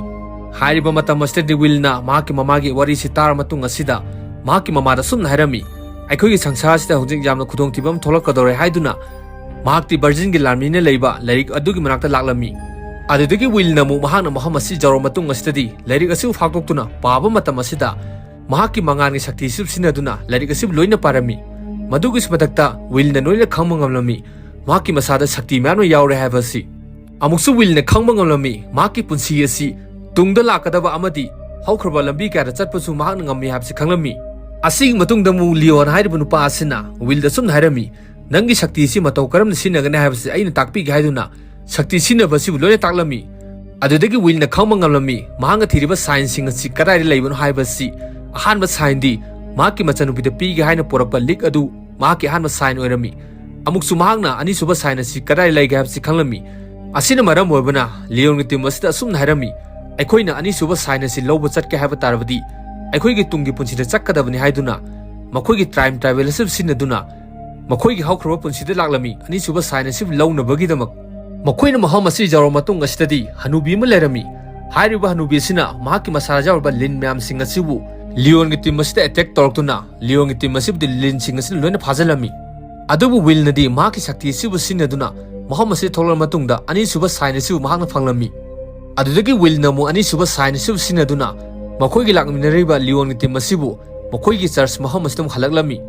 ꯍꯥꯏꯔꯤꯕ ꯃꯇꯝ ꯑꯁꯤꯗꯗꯤ ꯋꯤꯜꯅ ꯃꯍꯥꯛꯀꯤ ꯃꯃꯥꯒꯤ ꯋꯥꯔꯤꯁꯤ ꯇꯥꯔ ꯃꯇꯨꯡ ꯑꯁꯤꯗ ꯃꯍꯥꯛꯀꯤ ꯃꯃꯥꯗ ꯁꯨꯝꯅ ꯍꯥꯏꯔꯝꯃꯤ, "ꯑꯩꯈꯣꯏꯒꯤ ꯁꯪꯁꯥꯔ ꯑꯁꯤꯗ ꯍꯧꯖꯤꯛ ꯌꯥꯝꯅ ꯈꯨꯗꯣꯡꯊꯤꯕ ꯑꯃ ꯊꯣꯛꯂꯛꯀꯗꯧꯔꯦ" ꯍꯥꯏꯗꯨꯅ ꯃꯍꯥꯛꯇꯤ ꯚꯔꯖꯤꯟꯒꯤ ꯂꯥꯟꯃꯤꯅ ꯂꯩꯕ ꯂꯥꯏꯔꯤꯛ ꯑꯗꯨꯒꯤ ꯃꯅꯥꯛꯇ ꯂꯥꯛꯂꯝꯃꯤ꯫ ꯑꯗꯨꯗꯒꯤ ꯋꯤꯜꯅ ꯑꯃꯨꯛ ꯃꯍꯥꯛꯅ ꯃꯐꯝ ꯑꯁꯤ ꯌꯧꯔꯕ ꯃꯇꯨꯡ ꯑꯁꯤꯗꯗꯤ ꯂꯥꯏꯔꯤꯛ ꯑꯁꯤꯕꯨ ꯐꯥꯛꯇꯣꯛꯇꯨꯅ ꯄꯥꯕ ꯃꯇꯝ ꯑꯁꯤꯗ ꯃꯍꯥꯛꯀꯤ ꯃꯉꯥꯜꯒꯤ ꯁꯛꯇꯤ ꯑꯁꯤꯕꯨ ꯁꯤꯖꯤꯟꯅꯗꯨꯅ ꯂꯥꯏꯔꯤꯛ ꯑꯁꯤꯕꯨ ꯂꯣꯏꯅ ꯄꯥꯔꯝꯃꯤ꯫ ꯃꯗꯨꯒꯤꯁꯨ ꯃꯊꯛꯇ ꯋꯤꯜꯅ ꯂꯣꯏꯅ ꯈꯪꯕ ꯉꯝꯂꯝꯃꯤ, ꯃꯍꯥꯛꯀꯤ ꯃꯁꯥꯗ ꯁꯛꯇꯤ ꯃꯌꯥꯝ ꯑꯃ ꯌꯥꯎꯔꯦ ꯍꯥꯏꯕ ꯑꯁꯤ꯫ ꯑꯃꯨꯛꯁꯨ ꯋꯤꯜꯅ ꯈꯪꯕ ꯉꯝꯂꯝꯃꯤ, ꯃꯍꯥꯛꯀꯤ ꯄꯨꯟꯁꯤ ꯑꯁꯤ ꯇꯨꯡꯗ ꯂꯥꯛꯀꯗꯕ ꯑꯃꯗꯤ ꯍꯧꯈ꯭ꯔꯕ ꯂꯝꯕꯤ ꯀꯌꯥꯗ ꯆꯠꯄꯁꯨ ꯃꯍꯥꯛꯅ ꯉꯝꯃꯤ ꯍꯥꯏꯕꯁꯤ ꯈꯪꯂꯝꯃꯤ꯫ ꯑꯁꯤꯒꯤ ꯃꯇꯨꯡꯗ ꯑꯃꯨꯛ ꯂꯤꯑꯣꯟ ꯍꯥꯏꯔꯤꯕ ꯅꯨꯄꯥ ꯑꯁꯤꯅ ꯋꯤꯜꯗ ꯑꯁꯨꯝꯅ ꯍꯥꯏꯔꯝꯃꯤ, "ꯅꯪꯒꯤ ꯁꯛꯇꯤ ꯑꯁꯤ ꯃꯇꯧ ꯀꯔꯝꯅ ꯁꯤꯖꯤꯟꯅꯒꯅꯤ ꯍꯥꯏꯕꯁꯤ ꯑꯩꯅ ꯇꯥꯛꯄꯤꯒꯦ" ꯍꯥꯏꯗꯨꯅ ꯁꯛꯇꯤ ꯁꯤꯖꯤꯟꯅꯕ ꯑꯁꯤꯕꯨ ꯂꯣꯏꯅ ꯇꯥꯛꯂꯝꯃꯤ꯫ ꯑꯗꯨꯗꯒꯤ ꯋꯤꯜꯅ ꯈꯪꯕ ꯉꯝꯂꯝꯃꯤ, ꯃꯍꯥꯛꯅ ꯊꯤꯔꯤꯕ ꯁꯥꯏꯟꯁꯤꯡ ꯑꯁꯤ ꯀꯗꯥꯏꯗ ꯂꯩꯕꯅꯣ ꯍꯥꯏꯕꯁꯤ꯫ ꯑꯍꯥꯟꯕ ꯁꯥꯏꯟꯗꯤ ꯃꯍꯥꯛꯀꯤ ꯃꯆꯥꯅꯨꯄꯤꯗ ꯄꯤꯒꯦ ꯍꯥꯏꯅ ꯄꯣꯔꯛꯄ ꯂꯤꯛ ꯑꯗꯨ ꯃꯍꯥꯛꯀꯤ ꯑꯍꯥꯟꯕ ꯁꯥꯏꯟ ꯑꯣꯏꯔꯝꯃꯤ꯫ ꯑꯃꯨꯛꯁꯨ ꯃꯍꯥꯛꯅ ꯑꯅꯤꯁꯨꯕ ꯁꯥꯏꯟ ꯑꯁꯤ ꯀꯗꯥꯏꯗ ꯂꯩꯒꯦ ꯍꯥꯏꯕꯁꯤ ꯈꯪꯂꯝꯃꯤ꯫ ꯑꯁꯤꯅ ꯃꯔꯝ ꯑꯣꯏꯕꯅ ꯂꯤꯌꯣꯟꯒꯤ ꯇꯤꯝ ꯑꯁꯤꯗ ꯑꯁꯨꯝꯅ ꯍꯥꯏꯔꯝꯃꯤ, "ꯑꯩꯈꯣꯏꯅ ꯑꯅꯤꯁꯨꯕ ꯁꯥꯏꯟ ꯑꯁꯤ ꯂꯧꯕ ꯆꯠꯀꯦ ꯍꯥꯏꯕ ꯇꯥꯔꯕꯗꯤ ꯑꯩꯈꯣꯏꯒꯤ ꯇꯨꯡꯒꯤ ꯄꯨꯟꯁꯤꯗ ꯆꯠꯀꯗꯕꯅꯤ" ꯍꯥꯏꯗꯨꯅ ꯃꯈꯣꯏꯒꯤ ꯇꯥꯏꯝ ꯇ꯭ꯔꯥꯚꯦꯜ ꯑꯁꯤ ꯁꯤꯖꯤꯟꯅꯗꯨꯅ ꯃꯈꯣꯏꯒꯤ ꯍꯧꯈ꯭ꯔꯕ ꯄꯨꯟꯁꯤꯗ ꯂꯥꯛꯂꯝꯃꯤ ꯑꯅꯤꯁꯨꯕ ꯁꯥꯏꯟ ꯑꯁꯤ ꯂꯧꯅꯕꯒꯤꯗꯃꯛ꯫ ꯃꯈꯣꯏꯅ ꯃꯐꯝ ꯑꯁꯤ ꯌꯧꯔꯕ ꯃꯇꯨꯡ ꯑꯁꯤꯗꯗꯤ ꯍꯅꯨꯕꯤ ꯑꯃ ꯂꯩꯔꯝꯃꯤ꯫ ꯍꯥꯏꯔꯤꯕ ꯍꯅꯨꯕꯤ ꯑꯁꯤꯅ ꯃꯍꯥꯛꯀꯤ ꯃꯁꯥꯗ ꯌꯥꯎꯔꯤꯕ ꯂꯤꯟ ꯃꯌꯥꯝꯁꯤꯡ ꯑꯁꯤꯕꯨ ꯂꯤꯌꯣꯟꯒꯤ ꯇꯤꯝ ꯑꯁꯤꯗ ꯑꯦꯇꯦꯛ ꯇꯧꯔꯛꯇꯨꯅ ꯂꯤꯌꯣꯟꯒꯤ ꯇꯤꯝ ꯑꯁꯤꯕꯨꯗꯤ ꯂꯤꯟꯁꯤꯡ ꯑꯁꯤꯅ ꯂꯣꯏꯅ ꯐꯥꯖꯤꯜꯂꯝꯃꯤ꯫ ꯑꯗꯨꯕꯨ ꯋꯤꯜꯅꯗꯤ ꯃꯍꯥꯛꯀꯤ ꯁꯛꯇꯤ ꯑꯁꯤꯕꯨ ꯁꯤꯖꯤꯟꯅꯗꯨꯅ ꯃꯐꯝ ꯑꯁꯤꯗ ꯊꯣꯛꯂꯛꯂꯕ ꯃꯇꯨꯡꯗ ꯑꯅꯤꯁꯨꯕ ꯁꯥꯏꯟ ꯑꯁꯤꯕꯨ ꯃꯍꯥꯛꯅ ꯐꯪꯂꯝꯃꯤ꯫ ꯑꯗꯨꯗꯒꯤ ꯋꯤꯜꯅ ꯑꯃꯨꯛ ꯑꯅꯤꯁꯨꯕ ꯁꯥꯏꯟ ꯑꯁꯤꯕꯨ ꯁꯤꯖꯤꯟꯅꯗꯨꯅ ꯃꯈꯣꯏꯒꯤ ꯂꯥꯛꯃꯤꯟꯅꯔꯤꯕ ꯂꯤꯌꯣꯟꯒꯤ ꯇꯤꯝ ꯑꯁꯤꯕꯨ ꯃꯈꯣꯏꯒꯤ ꯆꯔꯆ ꯃꯐꯝ ꯑꯁꯤꯗ ꯑꯃꯨꯛ ꯍꯜꯂꯛꯂꯝꯃꯤ꯫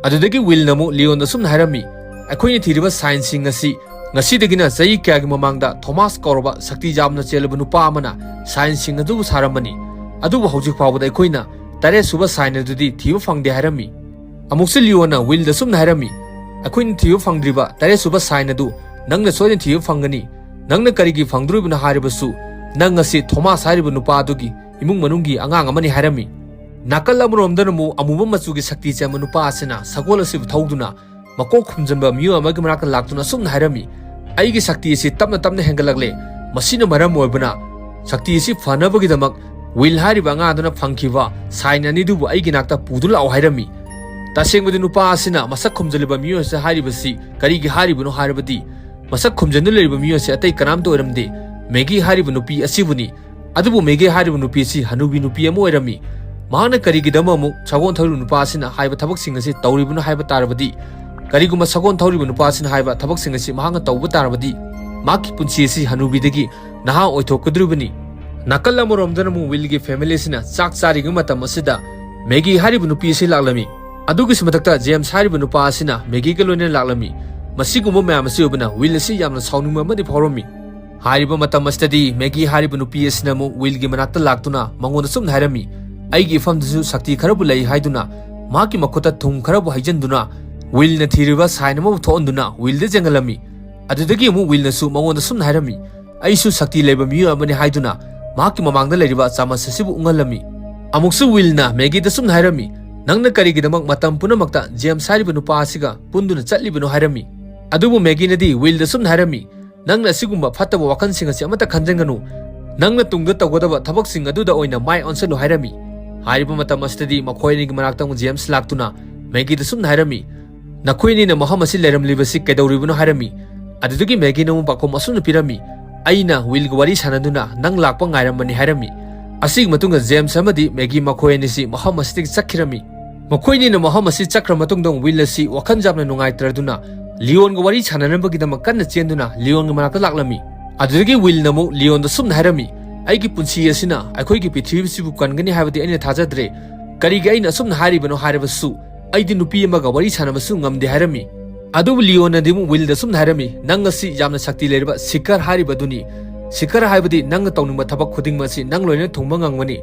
ꯑꯗꯨꯗꯒꯤ ꯋꯤꯜꯅ ꯑꯃꯨꯛ ꯂꯤꯌꯣꯟꯗ ꯑꯁꯨꯝꯅ ꯍꯥꯏꯔꯝꯃꯤ, "ꯑꯩꯈꯣꯏꯅ ꯊꯤꯔꯤꯕ ꯁꯥꯏꯟꯁꯤꯡ ꯑꯁꯤ ꯉꯁꯤꯗꯒꯤꯅ ꯆꯍꯤ ꯀꯌꯥꯒꯤ ꯃꯃꯥꯡꯗ ꯊꯣꯃꯥꯁ ꯀꯧꯔꯕ ꯁꯛꯇꯤ ꯌꯥꯝꯅ ꯆꯦꯜꯂꯕ ꯅꯨꯄꯥ ꯑꯃꯅ ꯁꯥꯏꯟꯁꯤꯡ ꯑꯗꯨꯕꯨ ꯁꯥꯔꯝꯕꯅꯤ꯫ ꯑꯗꯨꯕꯨ ꯍꯧꯖꯤꯛ ꯐꯥꯎꯕꯗ ꯑꯩꯈꯣꯏꯅ ꯇꯔꯦꯠꯁꯨꯕ ꯁꯥꯏꯟ ꯑꯗꯨꯗꯤ ꯊꯤꯕ ꯐꯪꯗꯦ" ꯍꯥꯏꯔꯝꯃꯤ꯫ ꯑꯃꯨꯛꯁꯨ ꯂꯤꯌꯣꯟꯅ ꯋꯤꯜꯗ ꯑꯁꯨꯝꯅ ꯍꯥꯏꯔꯝꯃꯤ, "ꯑꯩꯈꯣꯏꯅ ꯊꯤꯕ ꯐꯪꯗ꯭ꯔꯤꯕ ꯇꯔꯦꯠꯁꯨꯕ ꯁꯥꯏꯟ ꯑꯗꯨ ꯅꯪꯅ ꯁꯣꯏꯗꯅ ꯊꯤꯕ ꯐꯪꯒꯅꯤ꯫ ꯅꯪꯅ ꯀꯔꯤꯒꯤ ꯐꯪꯗ꯭ꯔꯤꯕꯅꯣ ꯍꯥꯏꯔꯕꯁꯨ, ꯅꯪ ꯑꯁꯤ ꯊꯣꯃꯥꯁ ꯍꯥꯏꯔꯤꯕ ꯅꯨꯄꯥ ꯑꯗꯨꯒꯤ ꯏꯃꯨꯡ ꯃꯅꯨꯡꯒꯤ ꯑꯉꯥꯡ ꯑꯃꯅꯤ" ꯍꯥꯏꯔꯝꯃꯤ꯫ ꯅꯥꯀꯜ ꯑꯃꯔꯣꯝꯗꯅ ꯑꯃꯨꯛ ꯑꯃꯨꯕ ꯃꯆꯨꯒꯤ ꯁꯛꯇꯤ ꯆꯦꯟꯕ ꯅꯨꯄꯥ ꯑꯁꯤꯅ ꯁꯒꯣꯜ ꯑꯁꯤꯕꯨ ꯊꯧꯗꯨꯅ ꯃꯀꯣꯛ ꯈꯨꯝꯖꯤꯟꯕ ꯃꯤꯑꯣꯏ ꯑꯃꯒꯤ ꯃꯅꯥꯛꯇ ꯂꯥꯛꯇꯨꯅ ꯑꯁꯨꯝꯅ ꯍꯥꯏꯔꯝꯃꯤ, "ꯑꯩꯒꯤ ꯁꯛꯇꯤ ꯑꯁꯤ ꯇꯞꯅ ꯇꯞꯅ ꯍꯦꯟꯒꯠꯂꯛꯂꯦ꯫ ꯃꯁꯤꯅ ꯃꯔꯝ ꯑꯣꯏꯕꯅ ꯁꯛꯇꯤ ꯑꯁꯤ ꯐꯅꯕꯒꯤꯗꯃꯛ ꯋꯤꯜ ꯍꯥꯏꯔꯤꯕ ꯑꯉꯥꯡ ꯑꯗꯨꯅ ꯐꯪꯈꯤꯕ ꯁꯥꯏꯟ ꯑꯅꯤꯗꯨꯕꯨ ꯑꯩꯒꯤ ꯅꯥꯛꯇ ꯄꯨꯗꯨꯅ ꯂꯥꯛꯑꯣ" ꯍꯥꯏꯔꯝꯃꯤ꯫ ꯇꯁꯦꯡꯕꯗꯤ ꯅꯨꯄꯥ ꯑꯁꯤꯅ ꯃꯁꯛ ꯈꯨꯝꯖꯤꯜꯂꯤꯕ ꯃꯤꯑꯣꯏ ꯑꯁꯤ ꯍꯥꯏꯔꯤꯕꯁꯤ ꯀꯔꯤꯒꯤ ꯍꯥꯏꯔꯤꯕꯅꯣ ꯍꯥꯏꯔꯕꯗꯤ, ꯃꯁꯛ ꯈꯨꯝꯖꯤꯟꯗꯨꯅ ꯂꯩꯔꯤꯕ ꯃꯤꯑꯣꯏ ꯑꯁꯤ ꯑꯇꯩ ꯀꯅꯥꯝꯇ ꯑꯣꯏꯔꯝꯗꯦ, ꯃꯦꯒꯤ ꯍꯥꯏꯔꯤꯕ ꯅꯨꯄꯤ ꯑꯁꯤꯕꯨꯅꯤ꯫ ꯑꯗꯨꯕꯨ ꯃꯦꯒꯤ ꯍꯥꯏꯔꯤꯕ ꯅꯨꯄꯤ ꯑꯁꯤ ꯍꯅꯨꯕꯤ ꯅꯨꯄꯤ ꯑꯃ ꯑꯣꯏꯔꯝꯃꯤ꯫ ꯃꯍꯥꯛꯅ ꯀꯔꯤꯒꯤꯗꯃꯛ ꯑꯃꯨꯛ ꯁꯒꯣꯜ ꯊꯧꯔꯤꯕ ꯅꯨꯄꯥ ꯑꯁꯤꯅ ꯍꯥꯏꯕ ꯊꯕꯛꯁꯤꯡ ꯑꯁꯤ ꯇꯧꯔꯤꯕꯅꯣ ꯍꯥꯏꯕ ꯇꯥꯔꯕꯗꯤ, ꯀꯔꯤꯒꯨꯝꯕ ꯁꯒꯣꯜ ꯊꯧꯔꯤꯕ ꯅꯨꯄꯥ ꯑꯁꯤꯅ ꯍꯥꯏꯕ ꯊꯕꯛꯁꯤꯡ ꯑꯁꯤ ꯃꯍꯥꯛꯅ ꯇꯧꯕ ꯇꯥꯔꯕꯗꯤ, ꯃꯍꯥꯛꯀꯤ ꯄꯨꯟꯁꯤ ꯑꯁꯤ ꯍꯅꯨꯕꯤꯗꯒꯤ ꯅꯍꯥ ꯑꯣꯏꯊꯣꯛꯀꯗꯧꯔꯤꯕꯅꯤ꯫ ꯅꯥꯀꯜ ꯑꯃꯔꯣꯝꯗꯅ ꯑꯃꯨꯛ ꯋꯤꯜꯒꯤ ꯐꯦꯃꯤꯂꯤ ꯑꯁꯤꯅ ꯆꯥꯛ ꯆꯥꯔꯤꯉꯩ ꯃꯇꯝ ꯑꯁꯤꯗ ꯃꯦꯒꯤ ꯍꯥꯏꯔꯤꯕ ꯅꯨꯄꯤ ꯑꯁꯤ ꯂꯥꯛꯂꯝꯃꯤ꯫ ꯑꯗꯨꯒꯤꯁꯨ ꯃꯊꯛꯇ ꯖꯦꯝꯁ ꯍꯥꯏꯔꯤꯕ ꯅꯨꯄꯥ ꯑꯁꯤꯅ ꯃꯦꯒꯤꯒ ꯂꯣꯏꯅꯅ ꯂꯥꯛꯂꯝꯃꯤ꯫ ꯃꯁꯤꯒꯨꯝꯕ ꯃꯌꯥꯝ ꯑꯁꯤ ꯎꯕꯅ ꯋꯤꯜ ꯑꯁꯤ ꯌꯥꯝꯅ ꯁꯥꯎꯅꯤꯡꯕ ꯑꯃꯗꯤ ꯐꯥꯎꯔꯝꯃꯤ꯫ ꯍꯥꯏꯔꯤꯕ ꯃꯇꯝ ꯑꯁꯤꯗꯗꯤ ꯃꯦꯒꯤ ꯍꯥꯏꯔꯤꯕ ꯅꯨꯄꯤ ꯑꯁꯤꯅ ꯑꯃꯨꯛ ꯋꯤꯜꯒꯤ ꯃꯅꯥꯛꯇ ꯂꯥꯛꯇꯨꯅ ꯃꯉꯣꯟꯗ ꯁꯨꯝꯅ ꯍꯥꯏꯔꯝꯃꯤ, "ꯑꯩꯒꯤ ꯏꯐꯝꯗꯁꯨ ꯁꯛꯇꯤ ꯈꯔꯕꯨ ꯂꯩ" ꯍꯥꯏꯗꯨꯅ ꯃꯍꯥꯛꯀꯤ ꯃꯈꯨꯠꯇ ꯊꯨꯝ ꯈꯔꯕꯨ ꯍꯩꯖꯤꯟꯗꯨꯅ ꯋꯤꯜꯅ ꯊꯤꯔꯤꯕ ꯁꯥꯏꯟ ꯑꯃꯕꯨ ꯊꯣꯛꯍꯟꯗꯨꯅ ꯋꯤꯜꯗ ꯌꯦꯡꯍꯜꯂꯝꯃꯤ꯫ ꯑꯗꯨꯗꯒꯤ ꯑꯃꯨꯛ ꯋꯤꯜꯅꯁꯨ ꯃꯉꯣꯟꯗ ꯁꯨꯝꯅ ꯍꯥꯏꯔꯝꯃꯤ, "ꯑꯩꯁꯨ ꯁꯛꯇꯤ ꯂꯩꯕ ꯃꯤꯑꯣꯏ ꯑꯃꯅꯤ" ꯍꯥꯏꯗꯨꯅ ꯃꯍꯥꯛꯀꯤ ꯃꯃꯥꯡꯗ ꯂꯩꯔꯤꯕ ꯆꯥꯃꯁ ꯑꯁꯤꯕꯨ ꯎꯪꯍꯜꯂꯝꯃꯤ꯫ ꯑꯃꯨꯛꯁꯨ ꯋꯤꯜꯅ ꯃꯦꯒꯤꯗ ꯁꯨꯝꯅ ꯍꯥꯏꯔꯝꯃꯤ, "ꯅꯪꯅ ꯀꯔꯤꯒꯤꯗꯃꯛ ꯃꯇꯝ ꯄꯨꯝꯅꯃꯛꯇ ꯖꯦꯝꯁ ꯍꯥꯏꯔꯤꯕ ꯅꯨꯄꯥ ꯑꯁꯤꯒ ꯄꯨꯟꯗꯨꯅ ꯆꯠꯂꯤꯕꯅꯣ?" ꯍꯥꯏꯔꯝꯃꯤ꯫ ꯑꯗꯨꯕꯨ ꯃꯦꯒꯤꯅꯗꯤ ꯋꯤꯜꯗ ꯁꯨꯝꯅ ꯍꯥꯏꯔꯝꯃꯤ, "ꯅꯪꯅ ꯑꯁꯤꯒꯨꯝꯕ ꯐꯠꯇꯕ ꯋꯥꯈꯜꯁꯤꯡ ꯑꯁꯤ ꯑꯃꯠꯇ ꯈꯟꯖꯟꯒꯅꯨ꯫ ꯅꯪꯅ ꯇꯨꯡꯗ ꯇꯧꯒꯗꯕ ꯊꯕꯛꯁꯤꯡ ꯑꯗꯨꯗ ꯑꯣꯏꯅ ꯃꯥꯏ ꯑꯣꯟꯁꯤꯜꯂꯨ" ꯍꯥꯏꯔꯝꯃꯤ꯫ ꯍꯥꯏꯔꯤꯕ ꯃꯇꯝ ꯑꯁꯤꯗꯗꯤ ꯃꯈꯣꯏ ꯑꯅꯤꯒꯤ ꯃꯅꯥꯛꯇ ꯑꯃꯨꯛ ꯖꯦꯝꯁ ꯂꯥꯛꯇꯨꯅ ꯃꯦꯒꯤꯗ ꯁꯨꯝꯅ ꯍꯥꯏꯔꯝꯃꯤ, "ꯅꯈꯣꯏ ꯑꯅꯤꯅ ꯃꯐꯝ ꯑꯁꯤ ꯂꯩꯔꯝꯂꯤꯕꯁꯤ ꯀꯩꯗꯧꯔꯤꯕꯅꯣ?" ꯍꯥꯏꯔꯝꯃꯤ꯫ ꯑꯗꯨꯗꯒꯤ ꯃꯦꯒꯤꯅ ꯑꯃꯨꯛ ꯄꯥꯎꯈꯨꯝ ꯑꯁꯨꯝꯅ ꯄꯤꯔꯝꯃꯤ, "ꯑꯩꯅ ꯋꯤꯜꯒ ꯋꯥꯔꯤ ꯁꯥꯟꯅꯗꯨꯅ ꯅꯪ ꯂꯥꯛꯄ ꯉꯥꯏꯔꯝꯕꯅꯤ" ꯍꯥꯏꯔꯝꯃꯤ꯫ ꯑꯁꯤꯒꯤ ꯃꯇꯨꯡꯗ ꯖꯦꯝꯁ ꯑꯃꯗꯤ ꯃꯦꯒꯤ ꯃꯈꯣꯏ ꯑꯅꯤꯁꯤ ꯃꯐꯝ ꯑꯁꯤꯗꯒꯤ ꯆꯠꯈꯤꯔꯝꯃꯤ꯫ ꯃꯈꯣꯏ ꯑꯅꯤꯅ ꯃꯐꯝ ꯑꯁꯤ ꯆꯠꯈ꯭ꯔ ꯃꯇꯨꯡꯗ ꯋꯤꯜ ꯑꯁꯤ ꯋꯥꯈꯜ ꯌꯥꯝꯅ ꯅꯨꯡꯉꯥꯏꯇ꯭ꯔꯗꯨꯅ ꯂꯤꯌꯣꯟꯒ ꯋꯥꯔꯤ ꯁꯥꯟꯅꯅꯕꯒꯤꯗꯃꯛ ꯀꯟꯅ ꯆꯦꯟꯗꯨꯅ ꯂꯤꯌꯣꯟꯒꯤ ꯃꯅꯥꯛꯇ ꯂꯥꯛꯂꯝꯃꯤ꯫ ꯑꯗꯨꯗꯒꯤ ꯋꯤꯜꯅ ꯑꯃꯨꯛ ꯂꯤꯌꯣꯟꯗ ꯁꯨꯝꯅ ꯍꯥꯏꯔꯝꯃꯤ, "ꯑꯩꯒꯤ ꯄꯨꯟꯁꯤ ꯑꯁꯤꯅ ꯑꯩꯈꯣꯏꯒꯤ ꯄ꯭ꯔꯤꯊꯤꯕꯤꯁꯤꯕꯨ ꯀꯟꯒꯅꯤ ꯍꯥꯏꯕꯗꯤ ꯑꯩꯅ ꯊꯥꯖꯗ꯭ꯔꯦ꯫ ꯀꯔꯤꯒꯤ ꯑꯩꯅ ꯑꯁꯨꯝꯅ ꯍꯥꯏꯔꯤꯕꯅꯣ ꯍꯥꯏꯔꯕꯁꯨ, ꯑꯩꯗꯤ ꯅꯨꯄꯤ ꯑꯃꯒ ꯋꯥꯔꯤ ꯁꯥꯟꯅꯕꯁꯨ ꯉꯝꯗꯦ" ꯍꯥꯏꯔꯝꯃꯤ꯫ ꯑꯗꯨꯕꯨ ꯂꯤꯌꯣꯟꯅꯗꯤ ꯑꯃꯨꯛ ꯋꯤꯜꯗ ꯁꯨꯝꯅ ꯍꯥꯏꯔꯝꯃꯤ, "ꯅꯪ ꯑꯁꯤ ꯌꯥꯝꯅ ꯁꯛꯇꯤ ꯂꯩꯔꯕ ꯁꯤꯀꯔ ꯍꯥꯏꯔꯤꯕꯗꯨꯅꯤ꯫ ꯁꯤꯀꯔ ꯍꯥꯏꯕꯗꯤ ꯅꯪꯅ ꯇꯧꯅꯤꯡꯕ ꯊꯕꯛ ꯈꯨꯗꯤꯡꯃꯛ ꯑꯁꯤ ꯅꯪ ꯂꯣꯏꯅ ꯊꯨꯡꯕ ꯉꯝꯒꯅꯤ꯫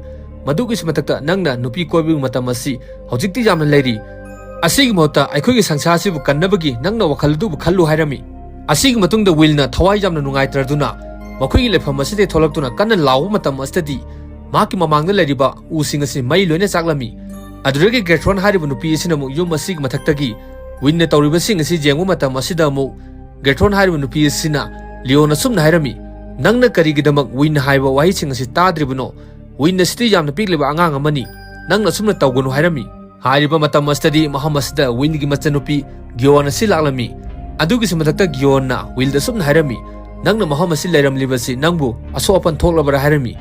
ꯃꯗꯨꯒꯤꯁꯨ ꯃꯊꯛꯇ ꯅꯪꯅ ꯅꯨꯄꯤ ꯀꯣꯏꯕꯒꯤ ꯃꯇꯝ ꯑꯁꯤ ꯍꯧꯖꯤꯛꯇꯤ ꯌꯥꯝꯅ ꯂꯩꯔꯤ꯫ ꯑꯁꯤꯒꯤ ꯃꯍꯨꯠꯇ ꯑꯩꯈꯣꯏꯒꯤ ꯁꯪꯁꯥꯔ ꯑꯁꯤꯕꯨ ꯀꯟꯅꯕꯒꯤ ꯅꯪꯅ ꯋꯥꯈꯜ ꯑꯗꯨꯕꯨ ꯈꯜꯂꯨ" ꯍꯥꯏꯔꯝꯃꯤ꯫ ꯑꯁꯤꯒꯤ ꯃꯇꯨꯡꯗ ꯋꯤꯜꯅ ꯊꯋꯥꯏ ꯌꯥꯝꯅ ꯅꯨꯡꯉꯥꯏꯇ꯭ꯔꯗꯨꯅ ꯃꯈꯣꯏꯒꯤ ꯂꯩꯐꯝ ꯑꯁꯤꯗꯒꯤ ꯊꯣꯛꯂꯛꯇꯨꯅ ꯀꯟꯅ ꯂꯥꯎꯕ ꯃꯇꯝ ꯑꯁꯤꯗꯗꯤ ꯃꯍꯥꯛꯀꯤ ꯃꯃꯥꯡꯗ ꯂꯩꯔꯤꯕ ꯎꯁꯤꯡ ꯑꯁꯤ ꯃꯩ ꯂꯣꯏꯅ ꯆꯥꯛꯂꯝꯃꯤ꯫ ꯑꯗꯨꯗꯒꯤ ꯒ꯭ꯔꯦꯊ꯭ꯔꯣꯟ ꯍꯥꯏꯔꯤꯕ ꯅꯨꯄꯤ ꯑꯁꯤꯅ ꯑꯃꯨꯛ ꯌꯨꯝ ꯑꯁꯤꯒꯤ ꯃꯊꯛꯇꯒꯤ ꯋꯤꯟꯅ ꯇꯧꯔꯤꯕꯁꯤꯡ ꯑꯁꯤ ꯌꯦꯡꯕ ꯃꯇꯝ ꯑꯁꯤꯗ ꯑꯃꯨꯛ ꯒ꯭ꯔꯦꯊ꯭ꯔꯣꯟ ꯍꯥꯏꯔꯤꯕ ꯅꯨꯄꯤ ꯑꯁꯤꯅ ꯂꯤꯌꯣꯟ ꯑꯁꯨꯝꯅ ꯍꯥꯏꯔꯝꯃꯤ, "ꯅꯪꯅ ꯀꯔꯤꯒꯤꯗꯃꯛ ꯋꯤꯟꯅ ꯍꯥꯏꯕ ꯋꯥꯍꯩꯁꯤꯡ ꯑꯁꯤ ꯇꯥꯗ꯭ꯔꯤꯕꯅꯣ? ꯋꯤꯟ ꯑꯁꯤꯗꯤ ꯌꯥꯝꯅ ꯄꯤꯛꯂꯤꯕ ꯑꯉꯥꯡ ꯑꯃꯅꯤ꯫ ꯅꯪꯅ ꯑꯁꯨꯝꯅ ꯇꯧꯒꯅꯨ" ꯍꯥꯏꯔꯝꯃꯤ꯫ ꯍꯥꯏꯔꯤꯕ ꯃꯇꯝ ꯑꯁꯤꯗꯗꯤ ꯃꯐꯝ ꯑꯁꯤꯗ ꯋꯤꯟꯒꯤ ꯃꯆꯟꯅꯨꯄꯤ ꯒꯤꯌꯣꯟ ꯑꯁꯤ ꯂꯥꯛꯂꯝꯃꯤ꯫ ꯑꯗꯨꯒꯤꯁꯨ ꯃꯊꯛꯇ ꯒꯤꯌꯣꯟꯅ ꯋꯤꯜꯗ ꯑꯁꯨꯝꯅ ꯍꯥꯏꯔꯝꯃꯤ, "ꯅꯪꯅ ꯃꯐꯝ ꯑꯁꯤ ꯂꯩꯔꯝꯂꯤꯕꯁꯤ ꯅꯪꯕꯨ ꯑꯁꯣꯛ ꯑꯄꯟ ꯊꯣꯛꯂꯕ꯭ꯔꯥ?" ꯍꯥꯏꯔꯝꯃꯤ꯫